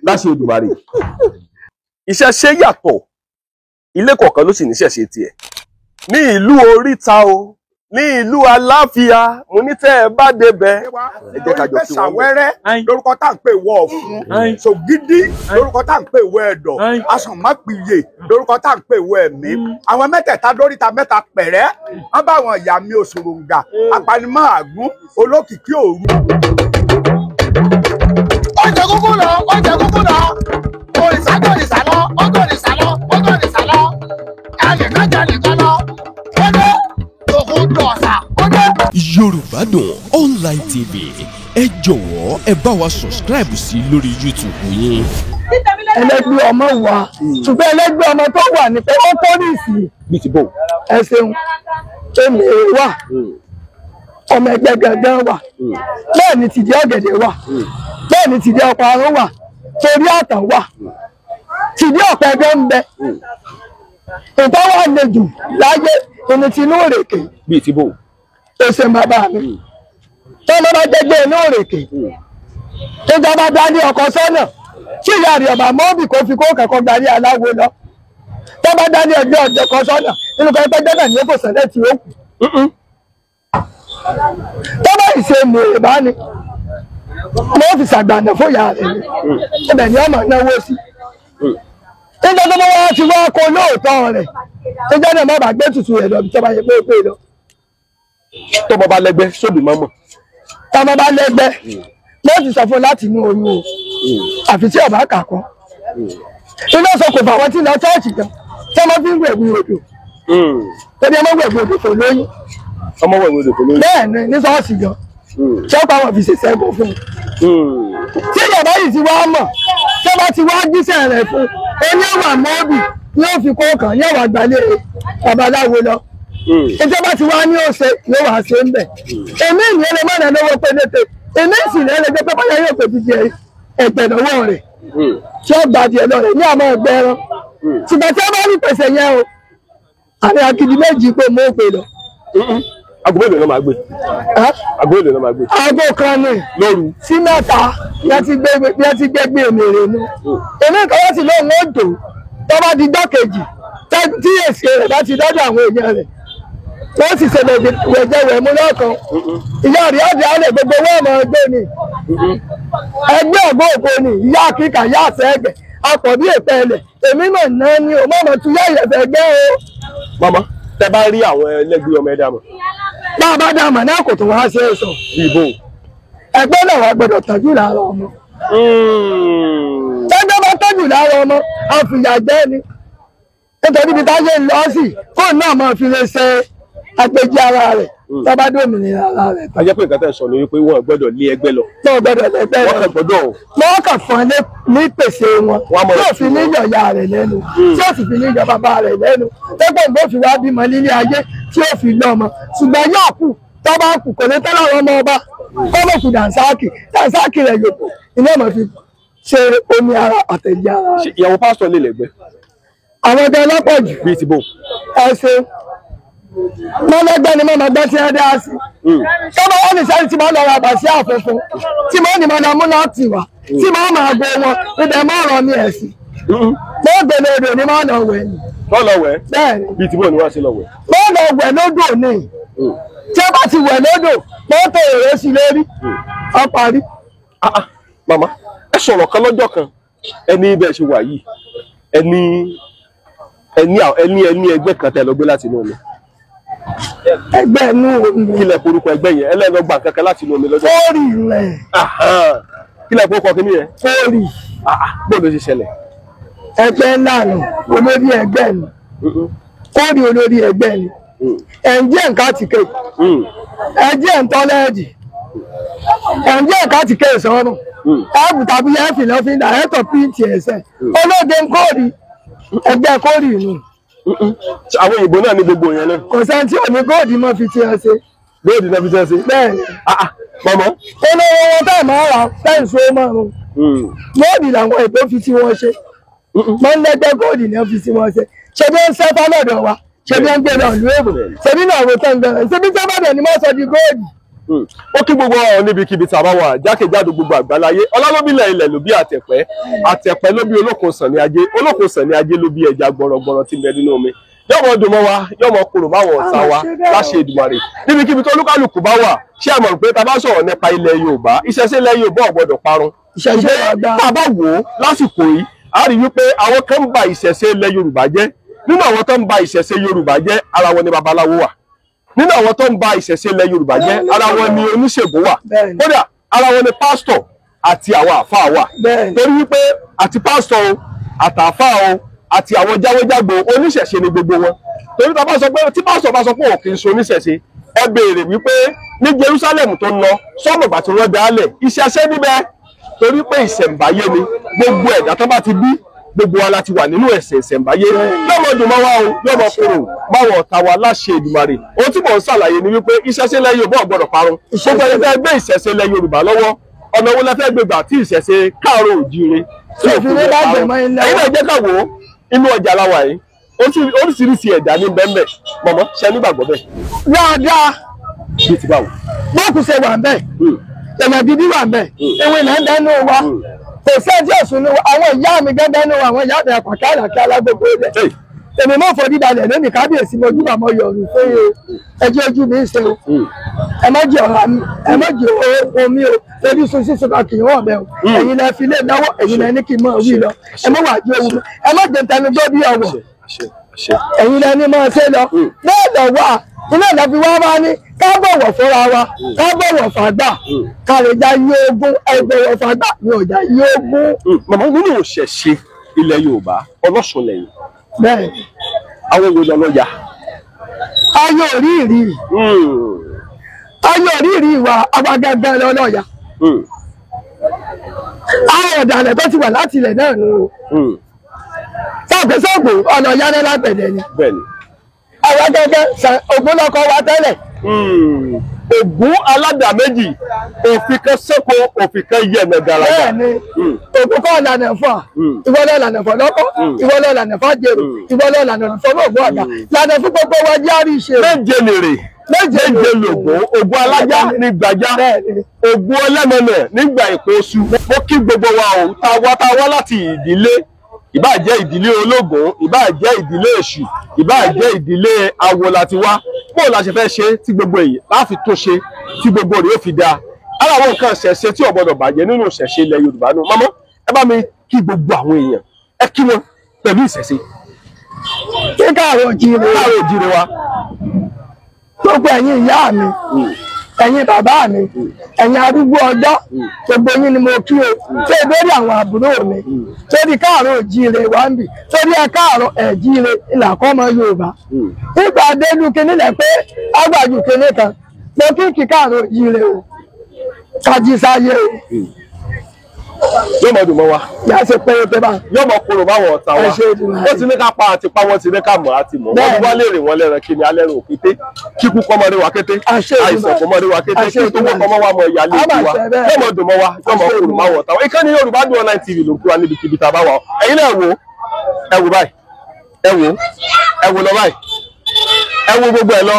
láṣẹ Èdùmàrè. Ìṣẹ̀ṣe yàtọ̀, ilé kọ̀ọ̀kan ló sì níṣẹ̀ṣe tiẹ̀. Ní ìlú Oríta o, ní ìlú Aláfíà, mo ní tẹ́ ẹ bá débẹ̀, ẹ jẹ́ ká jọ kí wọ́n bẹ̀. Lórúkọ tá à ń pè wọ Ọ̀fun, Ṣògídí lórúkọ tá à ń pè wọ Ẹ̀dọ̀, Aṣànmápìyè lórúkọ tá à ń pè wọ Ẹ̀mí. Àwọn mẹ́tẹ̀ẹ̀ta lóríta mẹ́ta pẹ̀rẹ́, wọ́n bá àwọn ìyá mi Òṣòròǹgà, apanimọ̀ àgún, olókìkí òru. Ó jẹ kúkú lọ, ó jẹ kúkú lọ, òrìṣà gòrìṣà lọ, ó gòrìṣà lọ, ó gòrìṣà lọ, ẹnìkan jẹ nìkan lọ, ó dé òkun dọ̀sà, ó dé. Yorùbá Dùn Online TV, ẹ jọ̀wọ́ ẹ bá wa subscribe sí lórí YouTube yín. Ẹlẹgbẹ́ ọmọ wa, ṣùgbọ́n ẹlẹgbẹ́ ọmọ tó wà ní pé ó pọ́lìsì. Bí ti bò. Ẹ ṣeun, èmi wà, ọmọ ẹgbẹ́ gangan wà, bẹ́ẹ̀ ni tìdí ọ̀gẹ̀dẹ̀ wà, bẹ́ẹ̀ ni tìdí ọ̀pọ̀ arún wà, torí àtàn wà, tìdí ọ̀pẹ gan ń bẹ. Ìtọ́ wà lè jù láyé ẹni tí inú òrèké. Bí ti bò. Ó ṣe bàbá mi. Tọ́lọ́ bá jẹ́gbẹ́ inú òrèké. Ìjọba dá ní ọkọ̀ sọ́nà. Tí ìyá rẹ̀ ọ̀bà mọ́bì kò fi kó kẹ̀kọ́ gbarí aláwo lọ. Tọ́ bá dá ní ẹgbẹ́ ọjọ́ kan sọ́nà, inú kan pẹ́ jẹ́nà ní kò sẹ́lẹ̀ tí ó kù. Tọ́ bá ìṣe mèrè bá ní. Mo fi ṣàgbàna fún ìyá rẹ̀ ni. Ibẹ̀ ni ọmọ náwó sí. Nígbà tó bá wá ti wá kó lóòótọ́ rẹ̀, ìjọ náà má bàa gbé tutù rẹ̀ lọ bí tọ́ bá yẹ pé ó pé lọ. Tọ́mọ bá lẹ́gbẹ́ sóbì mọ́mọ́. Tọ́mọ bá lẹ́gbẹ́, mo ti sọ fún láti inú oyún o, àfi tí ọba kà kọ́. Iná sọ kò fà wọ́n tí lọ ṣọ́ọ̀ṣì gan, tí wọ́n fi ń wẹ̀wù odò. Torí ọmọ wẹ̀wù odò kò lóyún. Ọmọ wẹ̀wù odò kò lóyún. Bẹ́ẹ̀ ni ní ṣọ́ọ̀ṣì gan, ṣọ́ọ̀pù àwọn fi ṣèṣẹ́gun fún un. Tí ìyàbá yìí ti wá mọ̀, tí wọ́n bá ti wá jíṣẹ́ rẹ̀ fún un, oní ọ̀wà mọ́ọ̀bì ni ó fi kó kàn ní ọ̀wà gbalẹ̀ babaláwo lọ. Ìjọba ti wá ní òṣè yóò wá ṣe ń bẹ̀. Èmi ìní ẹlẹ́ mọ́nà lọ́wọ́ pénété, èmi sì ní ẹlẹ́gbẹ́ pé bóyá yóò pè títí ẹgbẹ̀ lọ́wọ́ rẹ̀ tí ó gbàdí ẹ̀ lọ rẹ̀ ní àmọ́ ẹgbẹ́ ẹran. Ṣùgbọ́n tí wọ́n bá ní pèsè yẹn o, àní akidi méjì pé mo pè lọ. Aago mélòó ló máa gbé? Aago mélòó ló máa gbé? Aago kan ní lóru sí mẹ́ta bí wọ́n ti gbé gbé èmi rè nu. Èmi kan wọ́n sì lóun ó dò tó bá di gbọ́kejì tí èsì rẹ̀ bá ti dọ́dọ̀ àwọn èèyàn rẹ̀, wọ́n sì ṣe wẹ̀jẹ̀wẹ̀ mú lọ́kàn. Ìyá rẹ̀ ọ̀dẹ̀ alẹ̀ gbogbo owó ọmọ ẹgbẹ́ ni, ẹgbẹ́ ọ̀gbọ́n ògo ni, ìyá akíkà, ìyá àṣẹ ẹgbẹ́, apọ̀ bí èpè ẹlẹ̀, èmi mọ̀ náà ni o, mọ̀mọ́ tún yá ìyẹ̀fẹ̀ ẹgbẹ́ o. Màmá, Tẹ bá rí àwọn ẹlẹ́gbẹ́ ọmọ ẹ̀dá mọ̀. Bá a bá dá àmọ̀ náà kò tó wá ṣe é sọ. Ìbò. Ẹgbẹ́ náà wà gbọ́dọ̀ tọ́jú lára ọmọ. Tẹ́gbẹ́ bá tọ́jú lára ọmọ, àfìyà jẹ ni. Nítorí ibi táyé ń lọ sí, kóun náà máa fi lè ṣe àgbèjì ara rẹ̀ tó bá dómìnira ara rẹ̀. A jẹ́ pé nǹkan tẹ̀ sọ ni wípé wọ́n gbọ́dọ̀ lé ẹgbẹ́ lọ. Tó gbọ́dọ̀ lẹ́gbẹ́ Wọ́n kàn lọ. gbọ́dọ̀ Wọ́n kàn fún ẹ ní pèsè wọn. Wọ́n á mọ̀ Tí ò fi ní yọ ìyá rẹ̀ lẹ́nu. Tí ò sì fi ní yọ bàbá rẹ̀ lẹ́nu. Tẹ́gbọ̀n bó fi wá bímọ nílé ayé tí ò fi lọ́mọ. Ṣùgbọ́n yóò kù tó bá kù kò ní tẹ́lẹ̀ àwọn ọmọ ọba. Kọ́mọ̀ kù dànsáàkì. Dànsáàkì rẹ̀ yòókù. Iná mọ̀ fi ṣe omi ara àtẹ̀jẹ́ ara rẹ̀. Ṣé ìyàwó pásítọ̀ lè lẹ́gbẹ́ Àwọn ọdẹ ọlọ́pọ̀ jù. bíi ti bò. Ẹ ṣe. Mọ́lẹ́gbẹ́ ni mọ́mọ́ gbẹ́ tí ẹ dá sí. Tọ́ba wọ́n ní sẹ́yìn tí máa lọ ra àbàṣí àfẹ́fún tí máa ní máa lọ mú láti wá tí máa máa gbé wọn ibẹ̀ máa rọ ní ẹ̀sìn. Mọ́ gbèlè odò ni máa lọ wẹ̀ ni. Tọ́ lọ wẹ̀ Bẹ́ẹ̀ ni bíi ti bò ni wọ́n ṣe lọ wẹ̀. mọ́ lọ wẹ̀ lódò ni. Tí ó bá ti wẹ̀ lódò mọ́ tó èrè sí lórí. Ó parí. Ah, ah, màmá ẹ sọ̀rọ̀ kan lọ́jọ́ kan ẹni bẹ́ẹ̀ ṣe wà yìí ẹni ẹni ẹni ẹni ẹgbẹ́ kan tẹ́ lọ gbé láti inú omi. Ẹgbẹ́ inú omi. Kí lẹ porúkọ ẹgbẹ́ yẹn ẹlẹ́nu gba kankan láti inú omi lọ́jọ́. Kórì rẹ̀ Ahan. Kí lẹ porúkọ kí ni yẹn. kórì. Ah, ah, bó ló ṣe ṣẹlẹ̀. Ẹgbẹ́ ńlá nù olórí ẹgbẹ́ nù. Kórì olórí ẹgbẹ́ ni. Ẹ̀ ń jẹ́ nǹkan àtìkè. Ẹ jẹ́ ntọ́lẹ́ẹ̀dì ẹ̀ǹjẹ́ ẹ̀ka ti kẹ́ ìsọ̀rùn ẹ̀bù tàbí ẹ̀fì lọ́fíńdà ẹ̀tọ̀ píǹtì ẹ̀sẹ̀ olóde ń kórì ẹgbẹ́ kórì nù. Àwọn òyìnbó náà ní gbogbo yẹn náà. Kò sẹ́ni tí ò ní góòdì mọ́ fi tiẹ̀ ṣe. Góòdì náà fi tiẹ̀ ṣe. Bẹ́ẹ̀ ni. Ah, ah, màmá. Olówó wọn tẹ̀ máa rà tẹ̀ ń so márùn góòdì làwọn èbó fi tí wọ́n ṣe. Mọ́ ń lẹ́gbẹ́ góòdì náà fi tí wọ́n ṣe. Ṣe bí ó ń sẹ́fà lọ́dọ̀ wa, ṣe bí ó ń gbé lọ ìlú èbò, ṣe bí náà wò tán gbẹrẹ, ṣe bí sábàdàn ni mọ́ sọ di góòdì. Ó kí gbogbo ọ̀rọ̀ níbikíbi tá a bá wà jákèjádò gbogbo àgbáláyé. Ọlálóbílẹ̀ ilẹ̀ ló bí àtẹ̀pẹ́, àtẹ̀pẹ́ ló bí olókun sàn ní ajé, olókun sàn ní ajé ló bí ẹja gbọrọgbọrọ tí ń bẹ nínú omi. Yọmọ dùn mọ́ wa, yọmọ kúrò máwọn ọ̀tá wa láṣẹ Èdùmàrè. Níbikíbi tó olúkálùkù bá wà, ṣé ẹ mọ̀ pé tá a bá sọ̀rọ̀ nípa ilẹ̀ Yorùbá, ìṣẹ̀ṣe ilẹ̀ Yorùbá ò gbọ́dọ̀ parun. Ìṣẹ̀ṣe àgbà. Tá a bá wò ó lásìkò yìí, a rí wípé àwọn kan ń ba ìṣẹ̀ṣe ilẹ̀ Yorùbá jẹ́. Nínú àwọn tó ń ba ìṣẹ̀ṣe Yorùbá jẹ́, ara wọn ni babaláwo wà. Nínú àwọn tó ń ba ìṣẹ̀ṣe ilẹ̀ Yorùbá jẹ́, ara wọn ni oníṣègùn wà. Kódà ara wọn ni pásítọ̀ àti àwọn àfáà wà. Torí wípé àti pásítọ̀ o, àtàfáà o, àti àwọn jáwéjágbo oníṣẹ̀ṣe ni gbogbo wọn. Torí tá a bá sọ pé tí pásítọ̀ bá sọ pé òun kì í ṣe oníṣẹ̀ṣe, ẹ béèrè wípé ní Jerusalem tó ń lọ sọ́mọ̀ ìgbà tí wọ́n dálẹ̀ ìṣẹ̀ṣe níbẹ̀. Torí pé ìṣẹ̀ǹbáyé ni gbogbo ẹ̀dá tó bá ti bí, gbogbo wa la ti wà nínú ẹ̀sẹ̀ ìṣẹ̀ǹbáyé. Yọmọ dùn mọ́ wa o, yọmọ kúrò báwọn ọ̀tá wa láṣẹ Èdùmàrè. Ohun tí mò ń ṣàlàyé ni wípé ìṣẹ̀ṣe ilẹ̀ Yorùbá ò gbọ́dọ̀ parun. Gbogbo ẹni fẹ́ gbé ìṣẹ̀ṣe ilẹ̀ Yorùbá lọ́wọ́, ọ̀nà wo la fẹ́ gbé gbà tí ìṣẹ̀ṣe káàárọ̀ òjíire tí ò fi ní parun? Ẹ̀yin náà jẹ́ ká wò ó, inú ọjà la wà yìí, oríṣiríṣi ẹ̀dá ní bẹ́ẹ̀. Mọ̀mọ́ ṣe nígbàgbọ́ bẹ́ẹ̀. Dáadáa. Bí ti báwo? Bọ́ọ̀kù ṣe wà ń bẹ̀, èèyàn gidi wà ń bẹ̀, ewé náà ń dánú wa. Kò sí ẹjọ́ ìsúnú àwọn ìyá mi gẹ́gẹ́ nù àwọn ìyá mi àpàkẹ́ àlàkẹ́ alágbogbo rẹ̀. Èmi mọ̀ fọ́ dídalẹ̀ lónìí kábíyèsí mo júbà mọ́ yọ̀rù fún yìí o. Ẹjẹ́ ojú mi ń ṣe o. Ẹ má jẹ ọ̀rá mi, ẹ má jẹ omi o. Ebi sun sísun kan kì í wọ̀n bẹ́ẹ̀ o. Ẹ̀yin lẹ fi lé lọ́wọ́, ẹ̀yin lẹ ní kí n mọ̀ wí lọ. Ẹ má wà jẹ́ omi, ẹ má jẹ tẹnugbó bí ọ̀wọ̀. Ẹ̀yin lẹ ní máa ṣe lọ. Bẹ́ẹ̀ lọ wà, iná ìlà fi wá wá ní ká bọ̀wọ̀ fúnra wa, ká bọ̀wọ̀ fàgbà, ká lè já yé ogún. Ẹ bọ̀wọ̀ fàgbà ni ọ̀já yé ogún. Màmá, nínú ìṣẹ̀ṣe ilẹ̀ Yorùbá, Ọlọ́ṣun lẹ́yìn. Bẹ́ẹ̀. Àwọn wo lọ lọ́ya? Ayé òrìrì. Ayé òrìrì wa, àwa gẹ́gẹ́ lọ́lọ́ya. Àwọn ọ̀dàlẹ̀ tó ti wà láti ilẹ̀ náà nù o. Sọ̀gbẹ́sọ̀gbò ọ̀nà yánẹ́ lágbẹ̀dẹ ni. Bẹ́ẹ̀ni. Àwa gẹ́gẹ́ Ògún lọ́kọ wa tẹ́lẹ̀. Ògún aládàá méjì, òfin kan sẹ́kọ̀, òfin kan yẹ̀nà gàràgà. Bẹ́ẹ̀ni, Ògún kọ́ lànà fún wa, ìwọ lọ lànà fún lọ́kọ́, ìwọ lọ lànà fún àjèrò, ìwọ lọ lànà fún Ògún ọ̀gá, lànà fún gbogbo wa jẹ́ àrí ìṣe. Méje lèrè, méje lògún, Ògún alájá ní gbàjá, Ògún ọlẹ́mọ̀nà nígbà èkó oṣù. Mo kí gbogbo wa o, tá a wá láti ìdílé, ìbáà jẹ́ ìdílé ológun, ìbáà jẹ́ ìdílé èṣù, ìbáà jẹ́ ìdílé awo láti wá. Bó la ṣe fẹ́ ṣe tí gbogbo èyí láfi tó ṣe tí gbogbo rẹ̀ ó fi dáa. Ara àwọn nǹkan ṣẹ̀ṣe tí ò gbọdọ̀ bàjẹ́ nínú ìṣẹ̀ṣe ilẹ̀ Yorùbá nù. Màmá, ẹ bá mi kí gbogbo àwọn èèyàn, ẹ kí wọn pẹ̀lú ìṣẹ̀ṣe. Kí káàárọ̀ jíire. Káàárọ̀ jíire wa. Gbogbo ẹ̀yin ìyá mi, ẹ̀yin bàbá mi, ẹ̀yin arúgbó ọjọ́, gbogbo yín ni mo kí o. Ṣé ìbéèrè àwọn àbúrò mi? Sórí káàárọ̀ jíire wá ń bì. Sórí ẹ káàárọ̀ ẹ̀ jíire ìlà kọ́mọ Yorùbá. Nígbà dénú kinní lẹ̀ pé ágbàjù kinní kan. Mo kí kí káàárọ̀ jíire o. Kájísáyé o. Yóò mọ̀ dùn mọ́ wa. Yà á ṣe péréte bá. Yóò mọ̀ kúrò báwọn ọ̀tá wa. Ẹ ṣe Èdùmàrè. Wọ́n ti ní ká pa àti pa, wọ́n ti ní ká mọ̀ àti mọ̀. Wọ́n ti wá léèrè wọn lẹ́ran kí ni alẹ́rìn òkété. Kíkú kọ́mọ rí wa kété. Àṣẹ Èdùmàrè. Àìsàn kọ́mọ rí wa kété. Àṣẹ Kí tó wọ́n kọ́mọ wa mọ ìyá lé Á máa wa. ṣe bẹ́ẹ̀. Yóò mọ̀ dùn mọ́ wa. Yóò mọ̀ Àṣẹ kúrò báwọn ọ̀tá wa. Ìkànnì Yorùbá Dùn Online TV ló ń kí wa níbikíbi tá a bá wà. Ẹ̀yin náà wò ó. Ẹ wò báyìí. Ẹ wò ó. Ẹ wò lọ báyìí. Ẹ wo gbogbo ẹ lọ.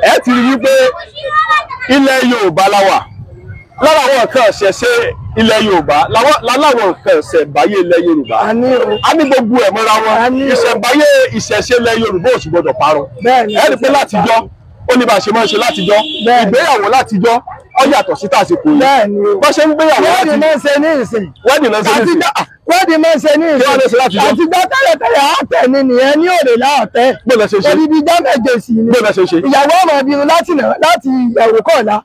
Ẹ ti rí wípé ilẹ̀ Yorùbá la wà. Lára àwọn nǹkan ṣẹ̀ṣẹ̀ ilẹ̀ Yorùbá, láwọn nǹkan ṣẹ̀ǹbáyé ilẹ̀ Yorùbá. A ní o. A ní gbogbo ẹ̀ mọ́ra wọn. A ní o. Ìṣẹ̀ǹbáyé ìṣẹ̀ṣe ilẹ̀ Yorùbá ò sì gbọdọ̀ parun. Bẹ́ẹ̀ni. Ẹ rí pé látijọ́, ó ní bá a ṣe máa ń ṣe látijọ́. Bẹ́ẹ̀ni. Ìgbéyàwó látijọ́, ó yàtọ̀ sí tàsìkò yìí. Bẹ́ẹ̀ni o. Bó ṣe ń gbéyàwó Wọ́n láti máa ń ṣe ní ìsìn. wẹ́ẹ̀dì náà ṣe ní ìsìn. Wọ́n máa ń ṣe ní Kí wọ́n lè ṣe ìsìn. látijọ́? Àtijọ́ tẹ́lẹ̀tẹ́lẹ̀ àtẹ̀ ni nìyẹn ní òrè láàtẹ̀. Bó lẹ ṣe ṣe? Odidi ijọ́ méje sí ni. Bó lẹ ṣe ṣe? Ìyàwó ọmọ dirun láti ìyàwó kọ̀ọ̀la.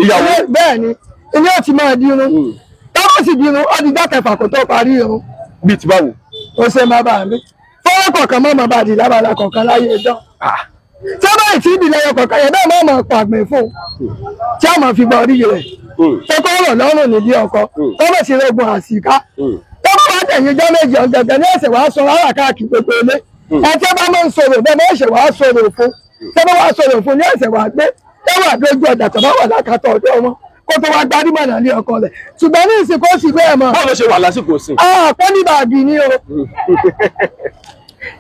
Ìyàwó? Bẹ́ẹ̀ ni, ilé ò ti máa dirun. Tọ́wọ́ sì dirun, ó di ijọ́ kẹfà kó tó parí irun. Bíi ti báwo? Ó ṣe má bàa mi. Fọwọ́ kọ̀ọ̀kan mọ́ màá bàa dì lábala kọ̀ọ̀kan láyé ẹjọ́. Tí a bá ì tí ì dìlẹ̀ ẹyọ kọ̀ọ̀kan yẹn bẹ́ẹ̀ mọ́ mọ́ pàgbìn fún un. Tí a máa fi bọ orí rẹ̀. Tó kọ́ ọ̀rọ̀ lọ́rùn nílé ọkọ. Tọ́wọ́ sì rògùn àsìká. Tọ́wọ́ bá tẹ̀yìn ijọ́ méje ọ̀gẹ̀gẹ̀ ní ẹ̀sẹ̀ wàá sọ rárá káàkiri gbogbo ilé. Ẹ tí a bá máa ń sọ̀rọ̀ bẹ́ẹ̀ máa ń ṣe wàá sọ̀rọ̀ fún. Tí a bá wàá sọ̀rọ̀ fún ní ẹ̀sẹ̀ wàá gbé. Tọ́wọ́ àdójú ọjà tó bá wà lákàtọ̀ ọ̀dọ́ wọn kó tó wá gbadúmọ̀ náà ní ọkọ rẹ̀. Ṣùgbọ́n ní ìsìnkú ó sì bẹ́ẹ̀ mọ́. Báwo ló ṣe wà lásìkò sìn? Àpọ́ ní báàgì ni o.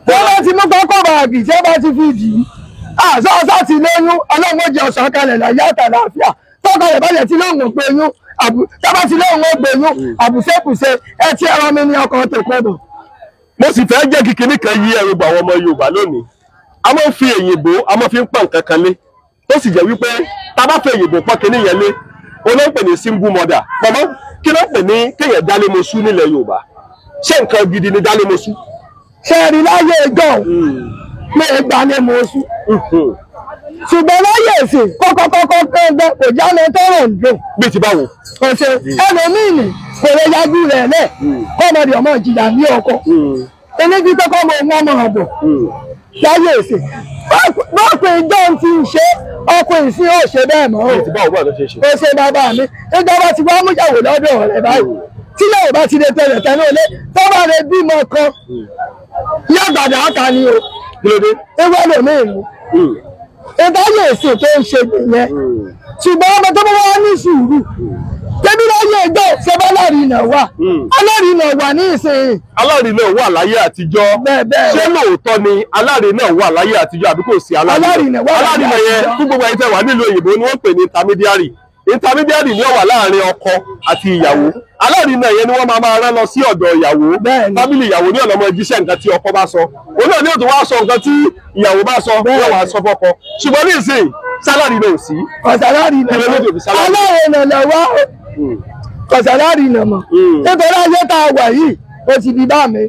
Tí wọ́n bá ti mú kọ́kọ́ báàgì tí wọ́n bá ti fi dì í. Àṣọ ti lóyún, ọlọ́run ó jẹ ọ̀sán kalẹ̀ láyé àtàlàáfíà. Tọ́kọ rẹ̀ bá yẹ tí lóhùn ó gbé yún, tọ́ba ti lóhùn ó gbé yún, àbùsẹ̀kùsẹ̀ ẹ tí ẹran mi ní ọkọ̀ tó kọ́ bọ̀. Mo sì fẹ́ jẹ́ kí kinní kan yí ẹrù bá àwọn ọmọ Yorùbá lónìí. A máa ń fi èyìnbó, a máa fi ń pọ́n nǹkan kan lé. Tó sì jẹ́ wípé tá a bá fi èyìnbó pọ́n kinní yẹn lé, òun ló ń pè ní single mother. Màmá, kí ló ń pè ní kéèyàn dálé mosú nílẹ̀ Yorùbá? Ṣé nǹkan gidi ni dálé mosú? Ṣé ẹ rí láyé ẹjọ́ mi ò gbà ní mosú. Ṣùgbọ́n láyé ìsìn kọ́kọ́kọ́kọ́ gbẹ́ngbẹ́ kò já mi tọ́rọ̀ ń dùn. Bí ti báwo? Kò ṣe ẹlòmíì ní kò lè yájú rẹ̀ lẹ̀ kọ́mọdé ọmọ ìjìyà ní ọkọ. Elébi kọ́kọ́ mọ ohun ọmọ ọ̀bọ̀ láyé ìsìn. Bọ́ọ̀pù ìjọ ti ń ṣe ọkùnrin sí ò ṣe bẹ́ẹ̀ mọ́ o. Bí ti báwo báwo ló ṣe ṣe? Ó ṣe bàbá mi. Ìjọba ti wá múyàwó lọ́dọ̀ rẹ̀ báyìí. Tíyàwó bá ti lè tẹ̀lẹ̀ tẹ̀lé olé tó bá lè bímọ kan. Yá gbàdá ká ni o. Kí ló dé? Ewé ẹlòmíì ni. Ìdáyé ìsìn tó ń ṣe nìyẹn. Ṣùgbọ́n ọmọ tó bá wá ní sùúrù. Tẹ́bí láyé ẹjọ́ ṣe bá lárinà wà. Alárinà wà ní ìsìn. Alárinà wà láyé àtijọ́. Bẹ́ẹ̀ bẹ́ẹ̀. Ṣé lóòótọ́ ni alárinà wà láyé àtijọ́ àbí kò sí alárinà? Alárinà wà láyé Alárinà yẹn àtijọ́. fún gbogbo ẹ̀yin tẹ́ wà nílùú òyìnbó ni wọ́n pè ní intermediary. Intermediary ni ó wà láàrin ọkọ àti ìyàwó. Alárinà yẹn ni wọ́n máa máa rán lọ sí ọ̀dọ̀ ìyàwó. Bẹ́ẹ̀ni. Fámìlì ìyàwó ní ọ̀nà ọmọ jíṣẹ́ nǹkan tí ọkọ bá sọ. Òun náà ní òtún wá sọ nǹkan tí ìyàwó bá sọ, yóò wá sọ fọ́kọ. Ṣùgbọ́n ní ìsìn, sálárì náà ò sí. Kọ̀sálárìnà Kí ló dé tó fi sálárì? alárinà lọ wá o. Kọ̀sálárìnà mọ̀. Nítorí ayé tá a wà yìí, ó ti di bá mi.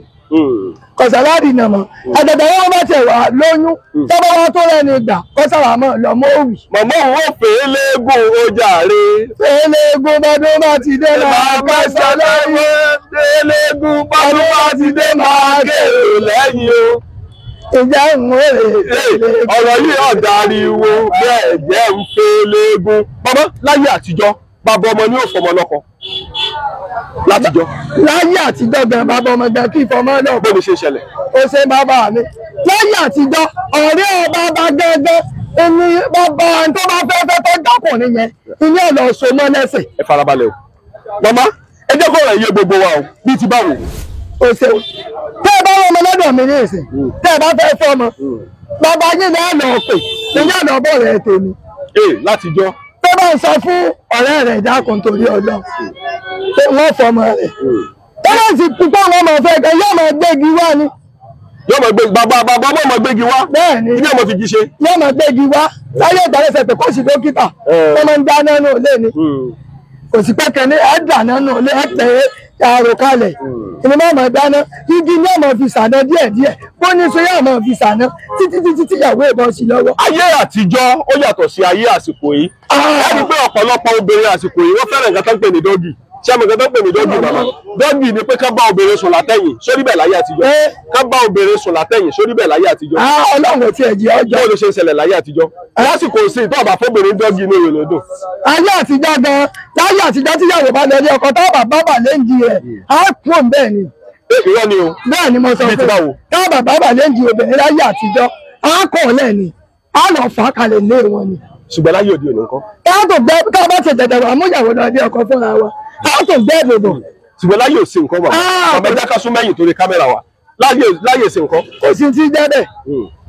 Kọ̀sálárìnà mọ̀. Àtàtà wọn bá tẹ̀ wá lóyún. Tọ́bọ̀ wá tó rẹ́ni gbà, kọ́sàwá mọ̀ lọ́mọ òwì. Màmá òun ò fèé léegun ó jàre. Eléegun bọ́dún bá ti dé máa Bàbá ṣàlàyé eléegun bọ́dún bá ti dé máa kérò lẹ́yìn o. Ìjà ń wò rè. Ọ̀rọ̀ yìí ọ̀dà ariwo bẹ́ẹ̀ jẹ́ ń fẹ́ léegun. Bàbá láyé àtijọ́, bàbá ọmọ ni ó fọmọ lọ́kọ. Látijọ́, Láyé àtijọ́ gan bàbá ọmọ gan kí ìfọmọ́ lọ. bó ni ṣe ṣẹlẹ̀? Ó ṣe bàbá mi. Láyé àtijọ́, ọ̀rẹ́ bàbá gángan ẹni bàbá tó bá fẹ́ fẹ́ tó dákùnrin yẹn, ilé ọ̀lọ́ so mọ́ lẹ́sẹ̀. Ẹ farabalẹ̀ o. Màmá, ẹ jẹ́ kó ọ̀rọ̀ yé gbogbo wa o, bí ti báwo. Ó ṣeun. Tẹ́ ẹ bá wọn ọmọ lọ́dọ̀ mi ní ìsìn, tẹ́ ẹ bá fẹ́ fọ́mọ, bàbá yín náà lọ pè, ilé ọ̀nà bọ̀ rẹ̀ tèmi. Ee, látijọ́. Tó bá ń sọ fún ọ̀rẹ́ rẹ̀ dákun torí Ọlọ́run pé wọ́n fọmọ rẹ̀. Tó bá sì púpọ̀ wọn máa fẹ́ gan yóò máa gbégi wá ni. Yóò máa gbé bàbá bàbá ọmọ máa gbégi wá. Bẹ́ẹ̀ ni. Kí ni ọmọ fi jí ṣe? Yóò máa gbégi wá. Láyé ìdálẹ́sẹ̀ pé kò sí dókítà. Wọ́n máa ń dáná nù lé ni. Kò sí pẹ́kẹ́ ní ẹ̀ dáná nù lé ẹ̀ tẹ̀ àrò kalẹ̀. Ìní máa máa dáná. Igi ni ọmọ fi sàdán díẹ̀ díẹ̀. Kó ní sọ yóò máa fi sàná títí títí tíyàwó ìbọn sí lọ́wọ́. Ayé àtijọ́ ó yàtọ̀ sí ayé àsìkò yìí. Ẹni pé ọ̀pọ̀lọpọ̀ obìnrin àsìkò yìí wọ́n fẹ́ràn nǹkan tó ń pè ní dọ́gì. Ṣé àmọ̀ nǹkan tó ń pè ní dọ́gì màmá? Dọ́gì ni pé ká bá obìnrin sùn látẹ̀yìn sórí bẹ́ẹ̀ láyé àtijọ́. Ká bá obìnrin sùn látẹ̀yìn sórí bẹ́ẹ̀ láyé àtijọ́. Ọlọ́run ò tiẹ̀ jẹ́ ọjọ́. Báwo ló ṣe ń ṣẹlẹ̀ láyé àtijọ́? Lásìkò sí ìtọ́ àbá fóbìnrin dọ́gì ní òyìnbó dùn. Ayé àtijọ́ gan, láyé àtijọ́ tíyàwó bá lọ ilé ọkọ tá bàbá bà léǹdì rẹ̀ á kú òun bẹ́ẹ̀ ni. Irọ́ ni o. Bẹ́ẹ̀ ni mo sọ Bí ti fún báwo? tá bàbá bà léǹdì obìnrin láyé àtijọ́ á kọ̀ lẹ̀ ni, á lọ fà á kalẹ̀ lé wọn ni. Ṣùgbọ́n láyé òde òní ńkọ́? Tá tó gbẹ tá bá ti tẹ̀tẹ̀ wà mú ìyàwó lọ ilé ọkọ fúnra wa, á tó gbẹ́ dòdò. Ṣùgbọ́n láyé òsì nǹkan bàbá. Bàbá ẹja ká sún mẹ́yìn torí kámẹ́rà wa. Láyé òsì nǹkan. Kò sí ti jẹ́ bẹ́ẹ̀,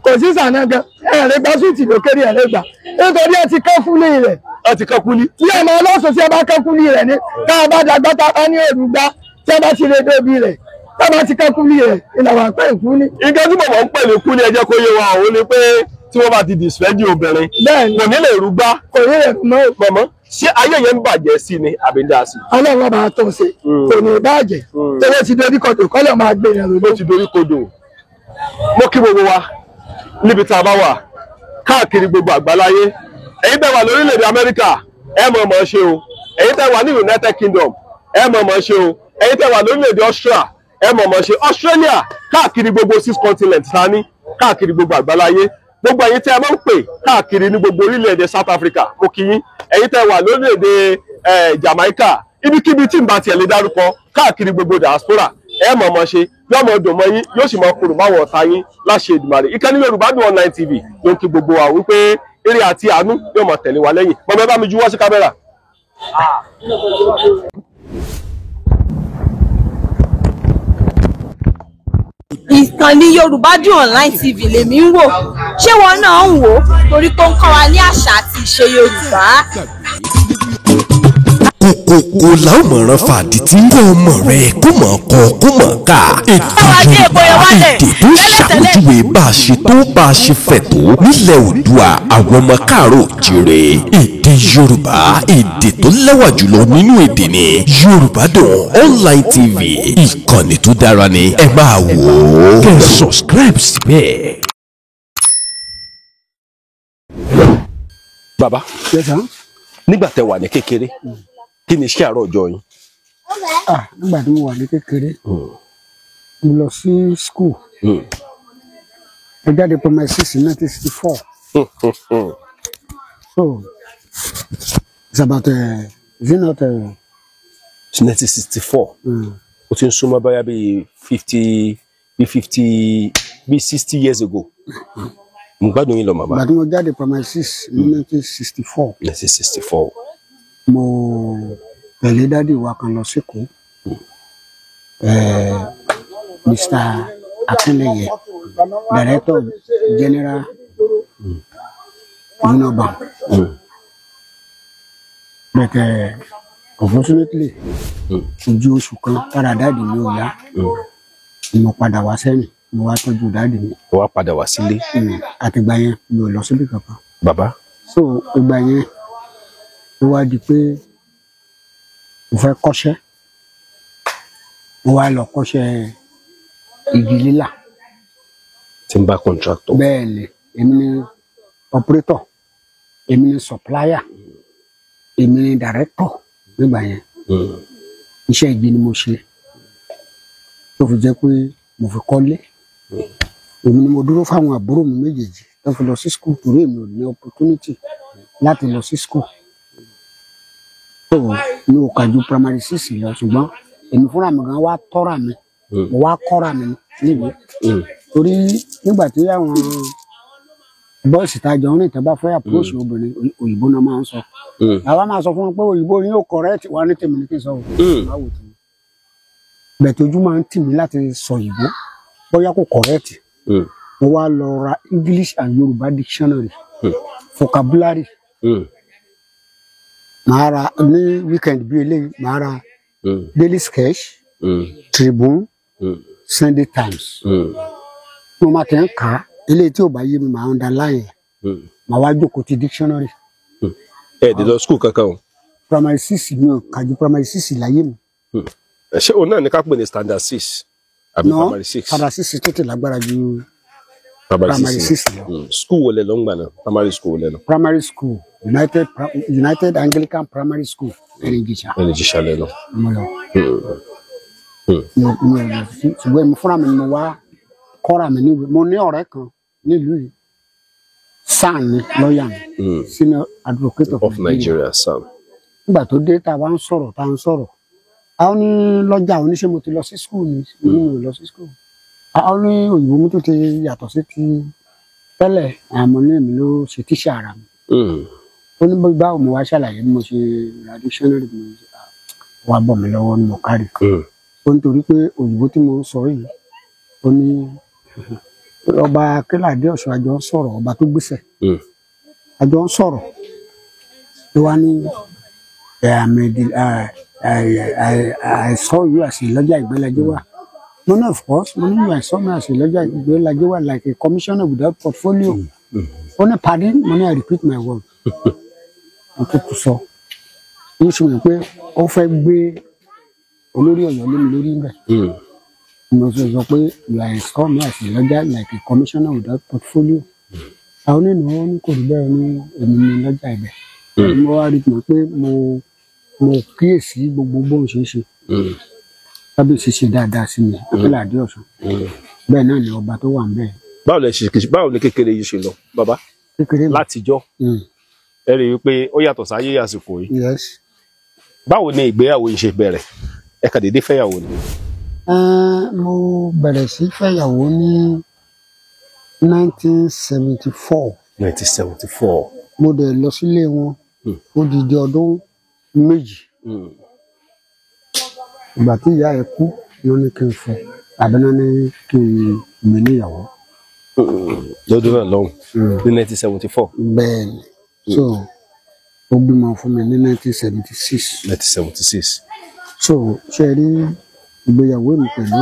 kò sí sànà gan, ẹ̀rẹ́ gba súùtì lókèrè ẹ̀rẹ́ gbà nítorí ẹ ti kán fúlé rẹ̀. Ẹ ti kán kúlí. Tí ọmọ ọlọ́sùn tí ẹ bá kán kúlí rẹ̀ ni tá a bá dàgbà tá a bá ní èrúgbá tí ẹ bá ti lè débi rẹ̀ tá a bá ti kán kúlí rẹ̀ ìlànà àpẹ́ ìkúlí. Nǹkan tí bàbá ń pè ní kúlí ẹ jẹ́ kó yé wa òun ni pé tí wọ́n bá ti dìsẹ́jì obìnrin Bẹ́ẹ̀ni. kò ní lè rúgbá. Kò ní lè mọ́. Mọ̀mọ́ ṣé ayé yẹn ń bàjẹ́ sí ni àbí ń dá sí? Ọlọ́run ọba tó ń ṣe kò ní bàjẹ́ tẹ́lẹ̀ ti dorí kodò kọ́lọ̀ máa gbé yẹn lódò. Ó ti dorí kodò. Mo kí gbogbo wa níbi tá a bá wà káàkiri gbogbo àgbáláyé. Ẹ̀yin tẹ́ wà lórílẹ̀‐èdè Amẹ́ríkà ẹ mọ̀ mọ̀ ṣe o. Ẹ̀yin tẹ́ wà ní United Kingdom ẹ mọ̀ mọ̀ ṣe o. Ẹ̀yin tẹ́ wà lórílẹ̀‐èdè Austria ẹ mọ̀ mọ̀ ṣe. Australia káàkiri gbogbo 6 continents ta ní káàkiri gbogbo àgbáláyé. Gbogbo ẹ̀yin tẹ́ ẹ máa ń pè káàkiri ní gbogbo orílẹ̀-èdè South Africa mo kí yín. Ẹ̀yin tẹ́ wà lórílẹ̀-èdè Jamaica, ibikíbi tí n bá tiẹ̀ lè dárúkọ káàkiri gbogbo diaspora ẹ mọ̀ mọ̀ ṣe, yóò mọ̀ dùn mọ́ yín, yóò sì mọ̀ kúrò máwọ̀ ọ̀tá yín láṣẹ Èdùmàrè. Ìkànnì Yorùbá Dùn Online TV ló ń kí gbogbo wa wípé eré àti àánú yóò mọ̀ tẹ̀lé wa lẹ́yìn. Mọ̀mọ́ ẹ bá mi juwọ́ sí kámẹ́rà. Ìkànnì Yorùbá Dùn Online TV lèmi ń wò. Ṣé wọn náà ń wò ó? Torí tó ń kọ́ wa ní àṣà àti ìṣe Yorùbá. Kòkòkò la ó mọ̀ràn fàdítì kó o mọ̀ rẹ kó mọ̀ kọ kó mọ̀ ká. Èdè Yorùbá, èdè tó ṣàpèjúwe bá a ṣe tó bá a ṣe fẹ̀ tó nílẹ̀ Oòduà, àwọn ọmọ káàárọ̀ oòjíire. Èdè Yorùbá, èdè tó lẹ́wà jùlọ nínú èdè ni. Yorùbá Dùn Online TV, ìkànnì tó dára ni. Ẹ máa wò ó, kẹ́ ẹ subscribe síbẹ̀. Bàbá, Yes, sir. nígbà tẹ́ wà ní kékeré kí ni iṣẹ́ àárọ̀ ọjọ́ yín? Nígbà tí mo wà ní kékeré mo lọ sí school. Mo jáde primary six in 1964. So it's about is it not 1964. Ó ti ń súnmọ́ báyà bíi 50 bíi 50 bíi 60 years ago. Mo gbádùn yín lọ màmá. Ìgbà tí mo jáde primary six ní 1964. 1964. Mo tẹ̀lé dádì wa kan lọ síkòó, Mr. Akinleye, Director General Union Bank. But unfortunately, ojú oṣù kan tára dáàdì mi ò yá ni mo padà wá sẹ́yìn, mo wá tọ́jú dáàdì mi. Mo wá padà wá sílé. Àtìgbà yẹn mi ò lọ síbi kankan. Bàbá. So ìgbà yẹn ló wá di pé mo fẹ́ kọ́ṣẹ́, mo wá lọ kọ́ṣẹ́ igi lílà. Tí n bá contractor. Bẹ́ẹ̀ ni, èmi ni operator, èmi ni supplier, èmi ni director nígbà yẹn. Iṣẹ́ igi ni mo ṣe tó fi jẹ́ pé mo fi kọ́lé. Èmi ni mo dúró fáwọn àbúrò mi méjèèjì tó fi lọ sí school torí èmi ò ní opportunity láti lọ sí school. So mi ò kà ju primary six lọ, ṣùgbọ́n èmi fúnra mi gan wá tọ́ra mi, mo wá kọ́ra mi níbi torí nígbà tí àwọn bọ́ọ̀sì tá a jọ ń rìn tó bá fẹ́ approach obìnrin, òyìnbó náà máa ń sọ. Àwa máa sọ fún wọn pé òyìnbó yín ò correct, wà ní tèmi ní kí n sọ òyìnbó báwo tèmi. Bẹ̀tẹ̀ ojú máa ń tì mí láti sọ òyìnbó bóyá kò correct. Mo wá lọ ra English and Yorùbá dictionary, vocabulary. Màá ra ní weekend bí eléyìí, màá ra Daily Sketch, Tribune, Sunday Times. Mo máa tẹ̀ ń kà á, eléyìí tí ò bá yé mi màá underline ẹ̀, màá wá jókòó ti dictionary. Ẹ dẹ̀ lọ school kankan o? Primary six mi ò kà ju primary six láyé mi. Ṣé òun náà ní ká pè ní standard six Àbí No, primary six? Primary six tó ti lágbára ju Primary primary six. six lọ. School wo lẹ lọ ń gbà náà? Primary school wo lẹ lọ? Primary school, United Anglican Primary School, Ẹ̀rìnjìṣà. Ẹ̀rìnjìṣà lẹ lọ. Mo lọ. Mo lọ sí, ṣùgbọ́n èmi fúnra mi ni mo wá kọ́ra mi níwèé. Mo ní ọ̀rẹ́ kan nílùú yìí, SAN ni, lọ́ọ̀yà ni, senior advocate of Of Nigeria. Nigeria, SAN. Nígbà tó dé, tá a bá ń sọ̀rọ̀, tá a ń sọ̀rọ̀, àwọn ní lọ́jà oníṣẹ́ mo ti lọ sí school ni. Mo ní mi ò lọ sí school. Àwọn ní òyìnbó mi tó ti yàtọ̀ sí ti tẹ́lẹ̀, àmọ́ ní èmi ló ṣe tíṣà ara mi. Ó ní báwo, mo wá ṣàlàyé bí mo ṣe ra dictionary, bí mo ṣe wá bọ̀ mí lọ́wọ́ ni mo kárì. Ó nítorí pé òyìnbó tí mo ń sọ yìí, ó ní ọba Akínládé Ọ̀ṣun, àjọ ń sọ̀rọ̀, ọba tó gbéṣẹ̀, àjọ ń sọ̀rọ̀ ló wá ní I saw you as a lọ́jà ìgbẹ́lẹ́jẹ́ wà. Mo ní of course. Mo ní I saw me as a lọ́jà ìgbẹ́lẹ́jẹ́ wà like a commissioner without portfolio. Ó ní pardon. Mo ní I repeat my word. Mo tó tún sọ ní sọ pé ó fẹ́ gbé olórí Ọ̀yọ́ lé mi lórí ń bẹ̀. Mo sọ pé you are install me as a lọ́jà like a commissioner without portfolio. Àwọn onínáwó ní kò rí bẹ́ẹ̀, ní èmi ní lọ́jà ibẹ̀. Mo wá rí i pé mo kíyèsí gbogbo bóun ṣe ń ṣe. Kábíyèsí ṣe dáadáa sí mi, Akínládé Ọ̀ṣun. Bẹ́ẹ̀ náà ni ọba tó wà ń bẹ̀. Báwo lẹ ṣe, báwo ni kékeré yìí ṣe lọ, bàbá? Kékeré mi. Látijọ́, ẹ rí i pé ó yàtọ̀ sáyé àsìkò yìí. Yes. Báwo ni ìgbéyàwó yìí ṣe bẹ̀rẹ̀? Ẹ kàn déédéé fẹ́yàwó ni? Mo bẹ̀rẹ̀ sí fẹ́yàwó ní 1974. 1974. Mo dẹ̀ lọ sílé wọn odidi ọdún 2. Ìgbà tí ìyá ẹ̀ kú ló ní kí n fẹ́, àbí náà ní kí n mi níyàwó. Lọ́dún náà lọ́hùn ní 1974. Bẹ́ẹ̀ ni. So ó bímọ fún mi ní 1976. 1976. So ṣe rí ìgbéyàwó mi pẹ̀lú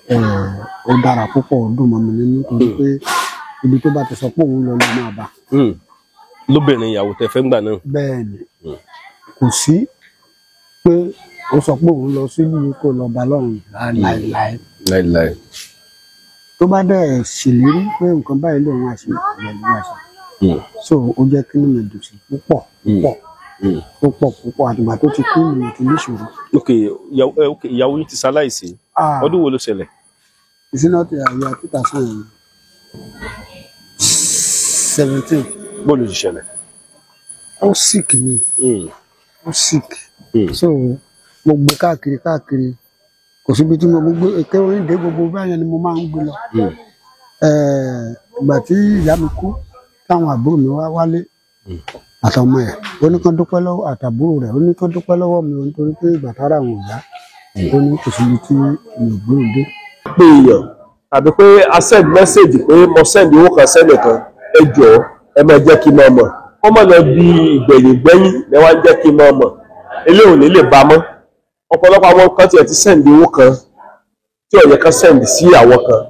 ẹ̀, ó dára púpọ̀, ó dùn mọ́ mi nínú torí pé ibi tó bá ti sọ pé òun lọ ló máa bá. Lóbìnrin ìyàwó tẹ fẹ́ ń gbà náà. Bẹ́ẹ̀ ni, kò sí pé ó sọ pé òun lọ sílùú kó lọ bá lọ́run láéláé. Láìláì. Tó bá dẹ̀ ṣèlérí pé nǹkan báyìí lòun á ṣe, ìyẹn ló máa ṣe. So ó jẹ́ kí inú mi dùn sí púpọ̀ púpọ̀ púpọ̀ púpọ̀. Àtìgbà tó ti kú ni mo ti níṣòro. Ok, ok, ìyàwó yìí ti ṣaláìsí. Ọdún wo ló ṣẹlẹ̀? Ìsínà ti àyà 2017. Bó ló ti ṣẹlẹ̀? Ó sick ni, ó sick. So mo gbé káàkiri káàkiri, kò síbi tí mo gbé èké oríǹde, gbogbo báyẹn ni mo máa ń gbé lọ. Ìgbà tí ìyá mi kú, táwọn àbúrò mi wá wálé àtọmọ ẹ̀, ó ní kán dúpẹ́ lọ́wọ́ àtàbúrò rẹ̀, ó ní kán dúpẹ́ lọ́wọ́ mi nítorí pé ìgbà tára àwọn ò yá, ó ní kò síbi tí mi ò gbóhùn dé. Pé èèyàn tàbí pé a send message pé mo send owó kan sẹ́nìkan, ẹ jọ̀ọ́ ẹ máa jẹ́ kí n máa mọ̀, kó má lọ di ìgbẹ̀yìn gbẹ́yìn lẹ wá ń jẹ́ kí n máa mọ̀, eléyìí ò ní lè bá mọ́. Ọ̀pọ̀lọpọ̀ àwọn kan tiẹ̀ ti send owó kan tí ó yẹ kan send sí àwọn kan,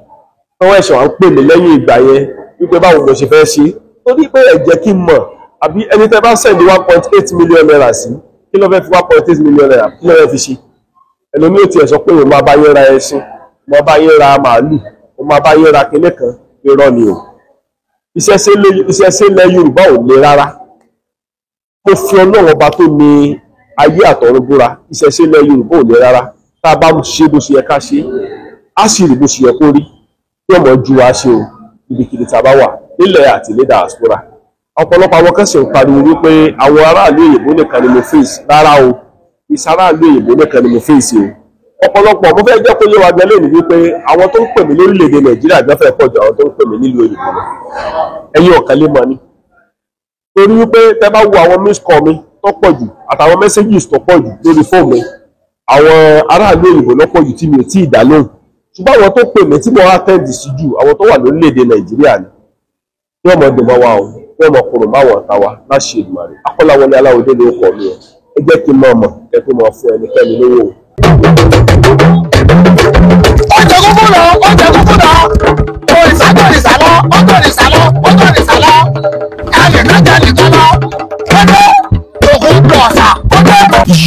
tí wọ́n ẹ̀ṣẹ̀ wá ń pè mí lẹ́yìn ìgbà yẹn wípé báwo mo ṣe fẹ́ ṣe, torí pé ẹ jẹ́ kí n mọ̀. Àbí ẹni tẹ́ bá send ₦1.8 million sí, kí ló fẹ́ fi ₦1.8 million, kí ló fẹ́ fi ṣe? Ẹlòmíì ò tiẹ̀ sọ pé òun máa bá yín ra ẹṣin, òun máa bá yín ra màálù, òun máa bá yín ra kinní kan. Irọ́ ni o. Iṣẹ́ ilẹ̀ Yorùbá ò le rárá. Mo fi Ọlọ́run ọba tó ní ayé àtọ̀run búra, iṣẹ́ ilẹ̀ Yorùbá ò le rárá. Tá a bá ṣe bó ṣe yẹ ká ṣe, á sì rí bó ṣe yẹ kó rí, kí ọmọ ju wa ṣe o. Ibikíbi tá a bá wà nílẹ̀ àti ní diaspora, ọ̀pọ̀lọpọ̀ àwọn kan sì ń pariwo wípé àwọn aráàlú òyìnbó nìkan ni mo face. Rárá o, ìsaráàlú òyìnbó nìkan ni mo face o. Ọ̀pọ̀lọpọ̀ mo fẹ́ jẹ́ kó yé wa gan lónìí wípé àwọn tó ń pè mí lórílẹ̀‐èdè Nàìjíríà gan fẹ́ pọ̀ ju àwọn tó ń pè mí nílùú òyìnbó lọ. Ẹ̀yin ọ̀kan lè mọ̀ ni, torí wípé tẹ́ bá wo àwọn miss call mi tó pọ̀ jù àtàwọn messages tó pọ̀ jù lórí fóònù mi, àwọn aráàlú òyìnbó ló pọ̀ jù tí mi ò tí ì dá lóhùn. Ṣùgbọ́n àwọn tó pè mí tí mo attend sí jù, àwọn tó wà lórílẹ̀‐èdè Nàìjíríà ni. Kí ọmọ dùn mọ́ wa o, kí ọmọ kúrò má wọ̀ ta wa láṣẹ Èdùmàrè. Akọ́láwọlé Aláwọ̀dé ló kọ̀ mí o. Ẹ jẹ́ kí n mọ̀ mọ̀ ẹ tó máa fún ẹnikẹ́ni lówó o. Ó jẹ kúkú lọ, ó jẹ kúkú lọ, òrìṣà tó òrìṣà lọ, ó tó òrìṣà lọ, ó tó òrìṣà lọ, ẹnìkan jẹ nìkan lọ, kéde òkú dọ̀ọ̀sà ó dé.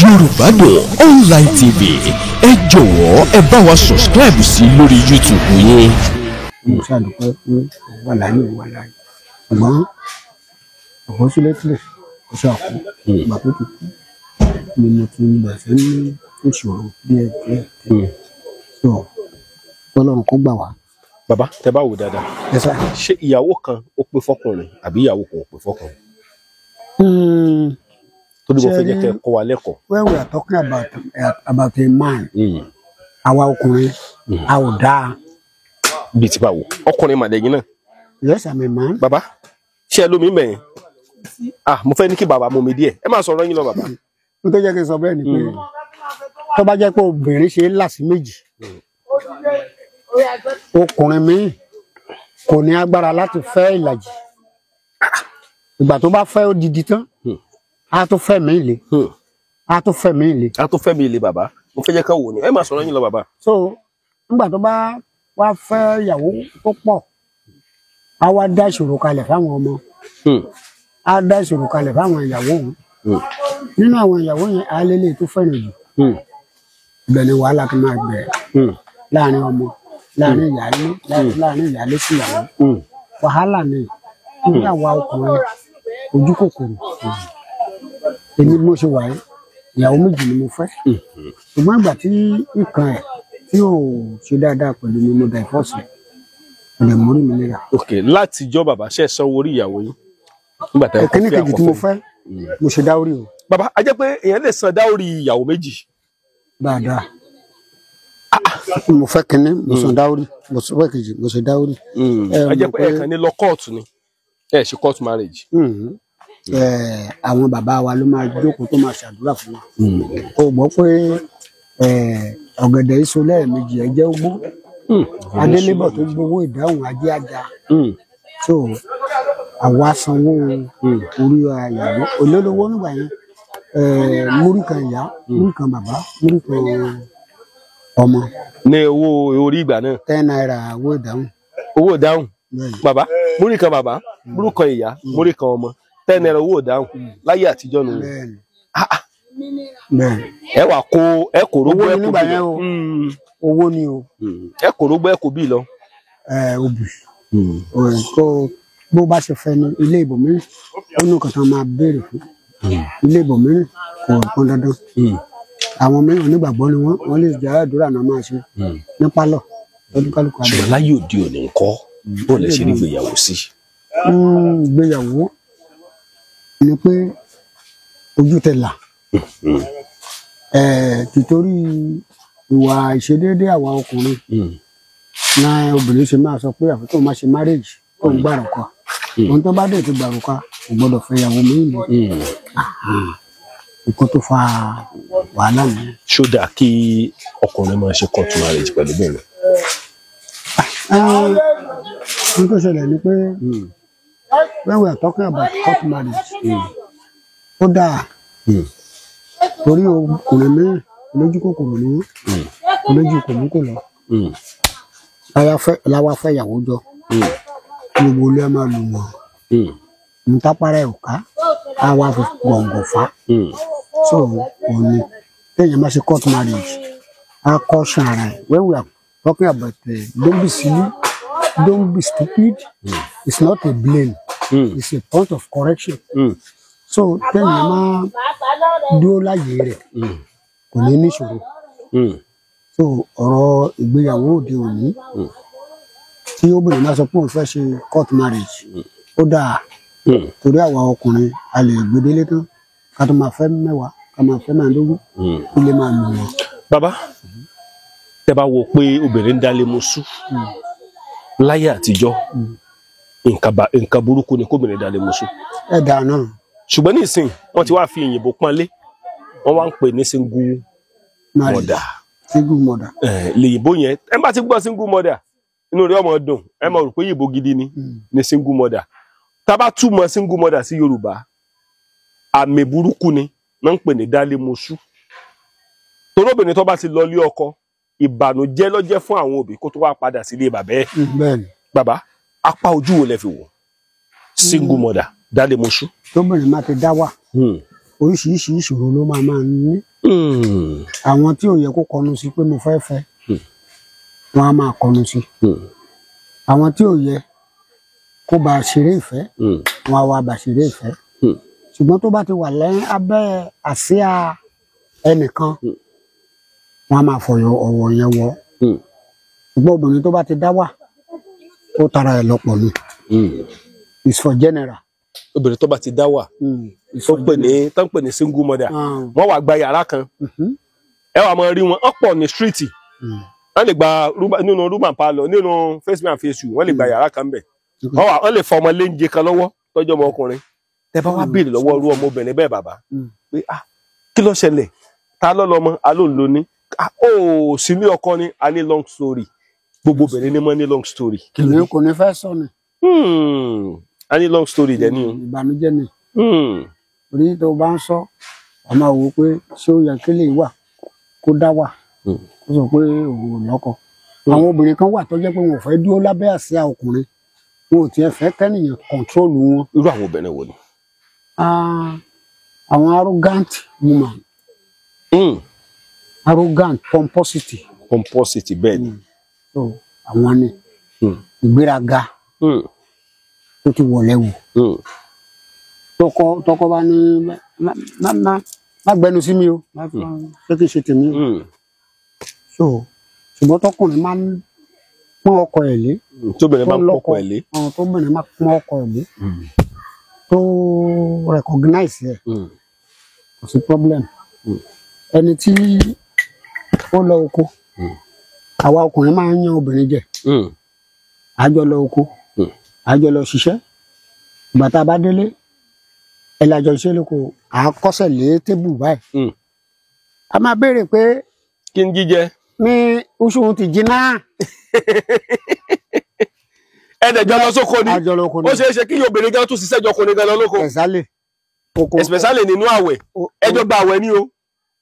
Yorùbá Dùn Online TV, ẹ jọ̀ọ́. Jọ̀wọ́ ẹ bá wa subscribe sí lórí YouTube yín. Mo ṣàdúpẹ́ pé ó wà láyé, ó wà láyé, ṣùgbọ́n unfortunately ó ṣàkó. Ìgbà tó ti kú ni mo ti bẹ̀rẹ̀ sí ní ìṣòro díẹ̀ díẹ̀ díẹ̀, so Ọlọ́run kó gbà wá. Bàbá, tẹ bá wò dáadáa, Ẹ sá. ṣé ìyàwó kan ó pé fọkùnrin àbí ìyàwó kan ò pé fọkùnrin? Torí mo fẹ́ jẹ́ kẹ́ ẹ kọ́ wa lẹ́kọ̀ọ́. When we are talking about a man, àwa ọkùnrin a ò dáa. Bíi ti báwo? Ọkùnrin màlẹ́yìn náà. Yes, I'm a man. Bàbá, ṣé ẹ lómi mẹ́yìn? Ah, mo fẹ́ ní kí bàbá mú mi díẹ̀. Ẹ máa sọ̀rọ̀ yín lọ, bàbá. Mo tó jẹ́ kí n sọ bẹ́ẹ̀ ni pé tó bá jẹ́ pé obìnrin ṣe é là sí méjì, ọkùnrin míì kò ní agbára láti fẹ́ ìlàjì. Ìgbà tó bá fẹ́ odidi tán, á tó fẹ́ míì lé, á tó fẹ́ míì lé. A tó fẹ́ mi lè. Bàbá, mo fẹ́ jẹ́ ká wò ni. Ẹ máa sọ̀rọ̀ yín lọ, bàbá. So nígbà tó bá wá fẹ́ ìyàwó tó pọ̀, á wá dá ìṣòro kalẹ̀ fáwọn ọmọ, á dá ìṣòro kalẹ̀ fáwọn ìyàwó òun. Nínú àwọn ìyàwó yẹn, á lélẹ̀ tó fẹ́ràn jù. Ibẹ̀ ni wàhálà tó máa bẹ̀rẹ̀ láàrin ọmọ, láàrin ìyáálé, láàrin ìyáálé sí ìyàwó. Wàhálà ni ní àwa ọkùnrin ojú kòkòrò. Èmi bí mo ṣe wà yìí, ìyàwó méjì ni mo fẹ́, ṣùgbọ́n ìgbà tí nǹkan ẹ̀ tí ò ṣe dáadáa pẹ̀lú mi, mo divorce ẹ̀, kò lè mórí mi léra. Ok, látijọ́ bàbá, ṣe é sanwó orí ìyàwó yín nígbà tẹ́ ẹ kọ́ Ẹ̀kíní fẹ́ kejì tí mo àkọ́fẹ́? fẹ́, mo ṣe dáwórí o. Bàbá, a jẹ́ pé èèyàn lè san dáórí ìyàwó méjì? Dáadáa. Mo fẹ́ kínní, mo san dáwórí. Mo fẹ́ kejì, mo ṣe dáwórí. Ẹ A jẹ́ mọ̀ pé pé ẹ kàn ní lọ kóòtù ni, ẹ ṣe court marriage. Mhm. Àwọn bàbá wa ló máa jókòó tó máa ṣàdúrà fún wa. O gbọ́ pé ọ̀gẹ̀dẹ̀ iṣu lẹ́ẹ̀mejì ẹ jẹ́ ogbó. Adélébọ̀ tó gbowó ìdáhùn ajé ajá. So àwa sanwó orí ìyàwó olólówó nígbà yẹn, múrí kan ìyá, múrí kan bàbá, múrí kan ọmọ. Ní owó orí ìgbà náà? ₦10 owó ìdáhùn. Owó ìdáhùn. Bẹ́ẹ̀ni. Bàbá, múrí kan bàbá, múrí kan ìyá, múrí kan ọmọ, ₦10 owó ìdáhùn láyé àtijọ́ nù. Bẹ́ẹ̀ni, bẹ́ẹ̀ni. Ẹ wà kó ẹ kò rógbó Owó ẹ ni kò nígbà bí yẹn lọ. o. Owó ni o. Ẹ kò rógbó ẹ kò bí lọ. Obì kó bó bá ṣe fẹ́ ni. Ilé ibòmíràn, ó ní nǹkan tó máa béèrè fún. Ilé ibòmíràn kò pọn dandan. Àwọn mìíràn onígbàgbọ́ ni wọ́n, wọ́n lè jẹ́ àdúrà náà máa ṣe ní pálọ̀ lọ́dúnkálùkù àdúrà. Ṣùgbọ́n láyé òde òní ńkọ́, bó lè ṣe rí ìgbéyàwó sí? Ìgbéyàwó ni pé ojú tẹ là, tìtorí ìwà ìṣedéédé àwa ọkùnrin náà, obìnrin ṣe máa sọ pé àfi tó máa ṣe marriage tó ń gbàrúkọ. Ohun tó bá dé ti gbàrúkọ, kò gbọdọ̀ fẹ́ ìyàwó mi lọ. Nǹkan tó fa wàhálà nìyẹn. Ṣó dáa kí ọkùnrin máa ṣe court marriage pẹ̀lú obìnrin? Ohun tó ṣẹlẹ̀ ni pé when we are talking about court marriage, ó dáa, torí ọkùnrin mìíràn olójú kòkòrò ni wọ́n, olójú kòmókò lọ. Láwa fẹ́ ìyàwó jọ, gbogbo ilé a máa lù wọ́n ntapara ẹ̀ ò ká, á wá fi gbọ̀ngàn fà á. So òun ni téèyàn bá ṣe court marriage, á caution ara ẹ̀. When we are talking about don't be silly, don't be stupid, it's not a blame, it's a point of correction. So téèyàn máa dúró láyé rẹ̀, kò ní níṣòro. So ọ̀rọ̀ ìgbéyàwó òde òní, tí obìnrin bá sọ pé òun fẹ́ ṣe court marriage, ó dáa, torí àwa ọkùnrin a lè gbedele tán ká tó máa fẹ́ mẹ́wàá, ká máa fẹ́ 15, kí lè máa lù wọ́n. Bàbá, tẹ bá wo pé obìnrin ń dálé mosú láyé àtijọ́, nǹkan burúkú ni kóbìnrin dálé mosú. Ẹ dáa náà. Ṣùgbọ́n nísìnyí, wọ́n ti wá fi òyìnbó pọ́nlé, wọ́n wá ń pè ní single marriage mother. Single mother. Lèyìnbó yẹn, ẹ bá ti gbọ́ single mother, inú rẹ̀ ọmọ dùn, ẹ máa rò pé yìnbó gidi ni ní single mother. Tá bá túmọ̀ single mother sí Yorùbá, àmì burúkú ni wọ́n ń pè ní dálé mosú, torí obìnrin tó bá ti lọ ilé ọkọ, ìbànújẹ́ ló jẹ́ fún àwọn òbí kó tó wá padà sílé bàbá ẹ̀. Bẹ́ẹ̀ni. Bàbá, apá ojú wo lẹ fi wò single mother, dálé mosú? Tóbìnrin máa ti dá wà, oríṣiríṣi ìṣòro ló máa máa ní. Àwọn tí ò yẹ kó kọnu sí pé mo fẹ́ fẹ́, wọn á máa kọnu sí. Àwọn tí ò yẹ kó bá a ṣeré ìfẹ́, wọn á wá bá a ṣeré ìfẹ́. Ṣùgbọ́n tó bá ti wà lẹ́yìn abẹ́ àsíá ẹnìkan, wọn á máa fọyọ ọ̀wọ̀ yẹn wọ̀. Ṣùgbọ́n obìnrin tó bá ti dá wà, ó tara ẹ̀ lọ́pọ̀ ni. It's for general. Obìnrin tó bá ti dá wà, It's tó for pè ní tó ń pè ní single mother, general. wọ́n wá gba yàrá kan, ẹ wà máa rí wọn ọ̀pọ̀ ní street. Wọ́n lè gba nínú room and parlour, nínú face me and face you, wọ́n lè gba yàrá kan bẹ̀. Wọ́n wà, wọ́n lè fọ ọmọ léńjẹ kan lọ́wọ́ tọ́jú ọmọ ọkùnrin. Tẹ bá wá béèrè lọ́wọ́ irú ọmọbìnrin bẹ́ẹ̀, bàbá, pé ah, kí ló ṣẹlẹ̀, ta ló lọ́mọ alóńlò ní, ah, ó sì ní ọkọ ni, a ní long story. Gbogbo obìnrin ní mọ́ ní long story. Kí ló dé? Kò ní fẹ́ sọ ni. A ní long story dẹ̀ ni o. Ìbànújẹ́ ni. Torí tó bá ń sọ, wàá máa wò ó pé ṣé ó yẹ kí lè wà kó dá wà, kó sọ pé òun ò lọ́kọ. Àwọn obìnrin kan wà tó jẹ́ pé wọn ò fẹ́ dúró lábẹ́ àsíá ọkùnrin, wọn ò tiẹ̀ fẹ́ kẹ́nìyàn control wọn. Irú àwọn obìnrin wo ni? Ah, àwọn arrogant woman, arrogant pomposity. Pomposity, bẹ́ẹ̀ ni. So àwọn ni ìgbéraga tó ti wọlé wò. Tọkọ bá ní má má má gbẹnu sí mi o, má ṣé kí n ṣe tèmi o. So ṣùgbọ́n tọkùnrin máa ń pọ́n ọkọ ẹ̀ lé, Tóbìnrin tó bá ń lọ́kọ pọkọ ẹ̀ lé. Ọ̀hún, tóbìnrin máa pọ́n ọkọ ẹ̀ lé, tó recognize ẹ̀, kò sí problem. Ẹni tí ó lọ oko, àwa ọkùnrin máa ń yan obìnrin jẹ. Àjọ lọ oko, àjọ lọ ṣiṣẹ́. Ìgbà tá a bá délé, ẹ lájọ iṣẹ́ lóko, à á kọ́sẹ̀ lé tébù báyìí. A máa béèrè pé Kí n jíjẹ? ní oṣù ti jiná. Ẹ̀ẹ́dẹ̀jọ lọ sóko ni. Àjọ lọ oko ni. Ó ṣeé ṣe kí obìnrin gan tún ṣiṣẹ́ jọ ọkùnrin gan lọ lóko. Ẹ̀sálẹ̀ oko. Especially nínú àwẹ̀. Ẹjọ́ gba àwẹ̀ ni o,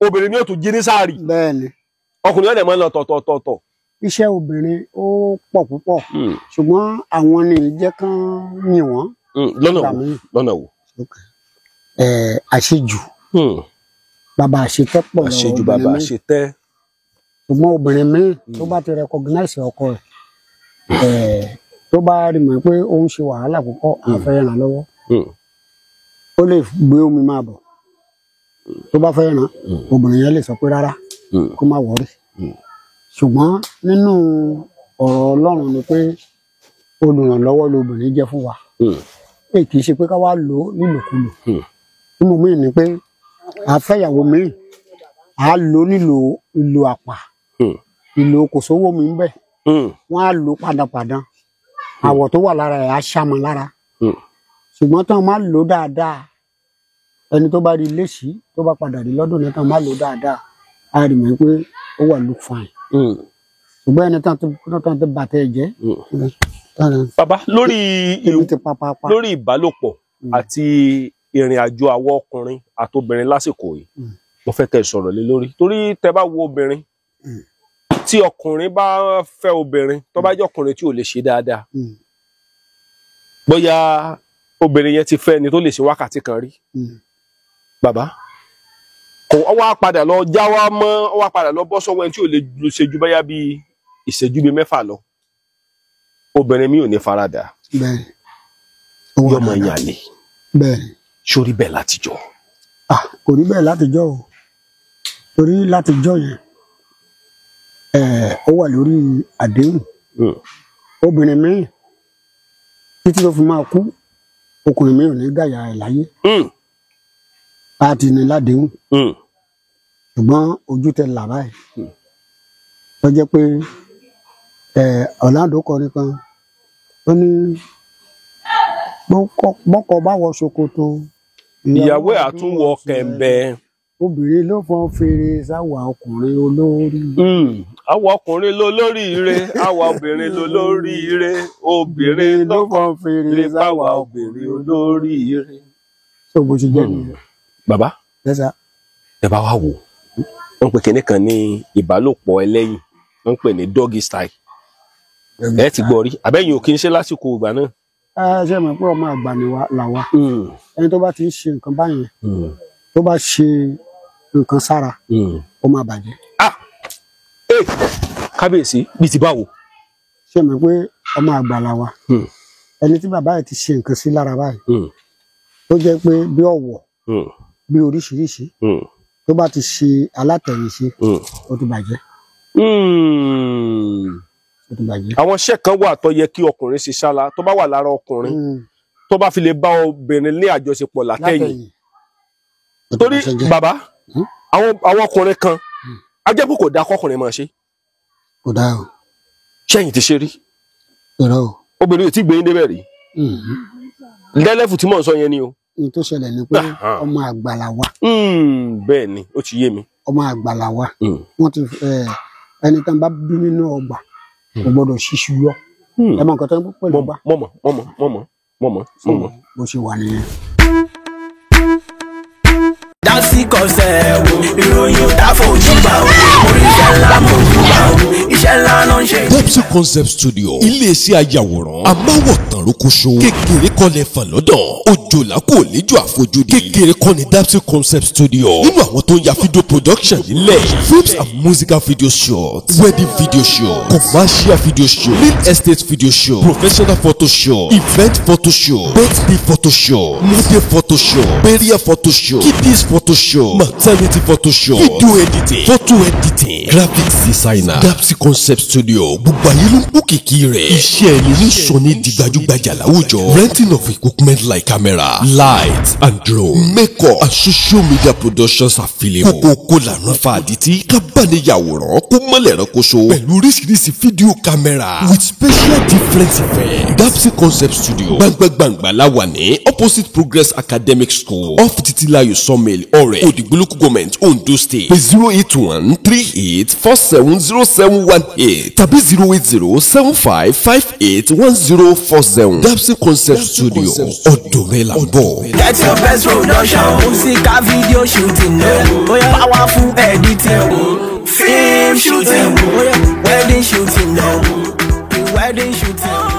obìnrin ni ó tún jí ní sáàrì. Bẹ́ẹ̀ ni. Ọkùnrin ọ̀dẹ̀ máa ń lọ tọ̀tọ̀tọ̀tọ̀. Iṣẹ́ obìnrin ó pọ̀ púpọ̀, ṣùgbọ́n àwọn ni jẹ́ kán yìn wọ́n. Lọ́nà Nígbà wo? míì. Lọ́nà wo? Àṣejù bàbá àṣetẹ́ pọ̀ lọ́wọ́ Àṣejù obìnrin bàbá míì. àṣetẹ́. Ṣùgbọ́n obìnrin míì tó bá ti recognize ọkọ ẹ̀, tó bá rí mọ̀ pé ó ń ṣe wàhálà púpọ̀, á fẹ́ ràn lọ́wọ́. Ó lè gbé omi máa bọ̀ tó bá fẹ́ ràn. Obìnrin yẹn lè sọ pé rárá, kó má worry. Ṣùgbọ́n nínú ọ̀rọ̀ Ọlọ́run ni pé olùrànlọ́wọ́ lobìnrin jẹ́ fún wa. Èyí kì í ṣe pé ká wá lò ó nílòkulò. Tí mo mìíràn ni pé à fẹ́yàwó míì, à lò ó nílò ìlò àpà, ìlò kò sówó mi ń bẹ̀. Wọ́n á lò ó padàpadà, àwọ̀ tó wà lára ẹ̀ á ṣàmọ̀ lára. Ṣùgbọ́n tán máa lò ó dáadáa, ẹni tó bá rí léṣìí, tó bá padà rí lọ́dún náà, tán máa lò ó dáadáa, á rí mọ̀ pé ó wà look fine. Ṣùgbọ́n ẹni tán tó bàtẹ́ ẹ̀ jẹ́ Bàbá, lórí ibi ti papapa. Lórí ìbálòpọ̀ àti ìrìn àjò àwọ ọkùnrin àtobìnrin lásìkò yìí, mo fẹ́ kẹ́ ẹ sọ̀rọ̀ lé lórí, torí tẹ́ bá wo obìnrin, tí ọkùnrin bá fẹ́ obìnrin tó bá jẹ́ ọkùnrin tí ò lè ṣe dáadáa, bóyá obìnrin yẹn ti fẹ́ ẹni tó lè ṣe wákàtí kan rí, bàbá, kò ọ wá padà lọ já wá mọ́, ọ wá padà lọ bọ́ sọ́wọ́ ẹni tí ò lè ṣe ju bóyá bíi ìṣẹ́jú bíi 6 lọ, obìnrin mi ò ní faradà. Bẹ́ẹ̀. Yọmọ yàn lè. Bẹ́ẹ̀. Sórí bẹ́ẹ̀ látijọ́? Ah, kò rí bẹ́ẹ̀ látijọ́ o, torí látijọ́ yẹn, ó wà lórí àdéhùn. Obìnrin míì títí tó fi máa kú, ọkùnrin míì ò ní gàyà ẹ̀ láyé. A ti ní ládéhùn. Ṣùgbọ́n ojú tẹ là báyìí, tó jẹ́ pé Orlando kọrin kan, ó ní bọ́kọ bá wọ ṣòkòtò, ìyàwó ẹ̀ àtúnwọ̀ kẹ̀ǹbẹ̀. Obìnrin ló fọn fèrè sáwà ọkùnrin olórí. Àwa ọkùnrin ló lórí ire, àwa obìnrin ló lórí ire, obìnrin ló fọn fèrè sáwà obìnrin olórí ire. Tó bó ṣe jẹ́ nìyẹn. Bàbá, Yes, sir. ẹ bá wa wò, wọ́n pè kinní kan ní ìbálòpọ̀ ẹlẹ́yìn, wọ́n pè ní doggy style. Ẹ ti gbọ́ rí àbẹ́yìn ò kí ń ṣe lásìkò ìgbà náà? Ẹ ṣe mọ̀ pé ọmọ àgbà ni làwa. Ẹni tó bá ti ń ṣe nǹkan báyẹn, tó bá ṣe nǹkan sára, ó máa bàjẹ́. Ah, eh, kábíyèsí, bíi ti báwo? Ṣé mi pé ọmọ àgbàlá wa, ẹni tí bàbá ẹ̀ ti ṣe nǹkan sí lára báyìí, tó jẹ́ pé bí ọ̀wọ̀, bí oríṣiríṣi, tó bá ti ṣe alátẹ̀yìnṣe, ó ti bàjẹ́, ó ti bàjẹ́. Àwọn iṣẹ́ kan wà tó yẹ kí ọkùnrin ṣe sára, tó bá wà lára ọkùnrin, tó bá fi lè bá obìnrin ní àjọṣepọ̀ látẹ̀yìn, Látẹ̀yìn. Ó ti torí bàṣẹ́ jẹ́. bàbá, àwọn ọkùnrin kan á jẹ́ pé kò dáa kọkùnrin máa ṣe. Kò dáa o. Ṣẹ́yìn ti ṣe rí? Irọ́ o. Obìnrin ò tí gbé yín débẹ̀ rí? Lẹ́lẹ́fù tí mò ń sọ yẹn ni o. Ní tó ṣẹlẹ̀ ni pé ọmọ àgbàlá wa. Bẹ́ẹ̀ ni, ó ti yé mi. Ọmọ àgbàlá wa, wọ́n ti ẹni tán bá bí nínú ọgbà kò gbọ́dọ̀ ṣíṣú yọ. Ẹ mọ nǹkan tó ń pè lọ́gbà. Mọ̀mọ̀ mọ̀mọ̀ mọ̀mọ̀ mọ̀mọ̀ mọ̀mọ̀. Bó ṣe wà nìyẹn. Dásìkò ṣẹ̀ wò, ìròyìn ò dáfojú bá o, oríṣẹ́ ńlá mo jù bá o, iṣẹ́ ńlá ló ń ṣe. Dapsy Concept Studio, iléeṣẹ́ ayàwòrán amáwòtán rókóṣó, kékeré kọ́ lẹ fàn lọ́dọ̀, òjòlá kò léjò àfojúdi, kékeré kọ́ ni Dapsy Concept Studio nínú àwọn tó ń ya video production nílẹ̀, films and musical video shoot, wedding video shoot, commercial video shoot, real estate video shoot, professional photo shoot, event photo shoot, birthday photo shoot, model photo shoot, burial photo shoot, kiddies photo shoot, maternity photo shoot, video editing, photo editing, graphics designer. Dapsy Concept Studio, gbogbo ayé ló ń kó kìkì rẹ̀. Iṣẹ́ ẹni ní sọ ní di gbajúgbajà láwùjọ. Renting of equipment like camera, light and drone, makeup and social media productions available. Kókó lànà fa àdìtí kábàániyàwòrán kó mọ́lẹ̀ ránkoṣo pẹ̀lú oríṣiríṣi fídíò camera with special different effects. Dapsy Concept Studio, gbangba-gbangba la wà ní opposite Progress Academic School, off Titilayo Sawmill, Ọ̀rẹ́, Òdìgbò Local Government, Ondo State. Pé 08138470718 tàbí 08075581047. Dapsy Concept Studio, ọ̀dọ̀ rẹ̀ là ń bọ̀. Get your best production, musical video shooting, powerful editing, film shooting, wedding shooting, wedding shooting.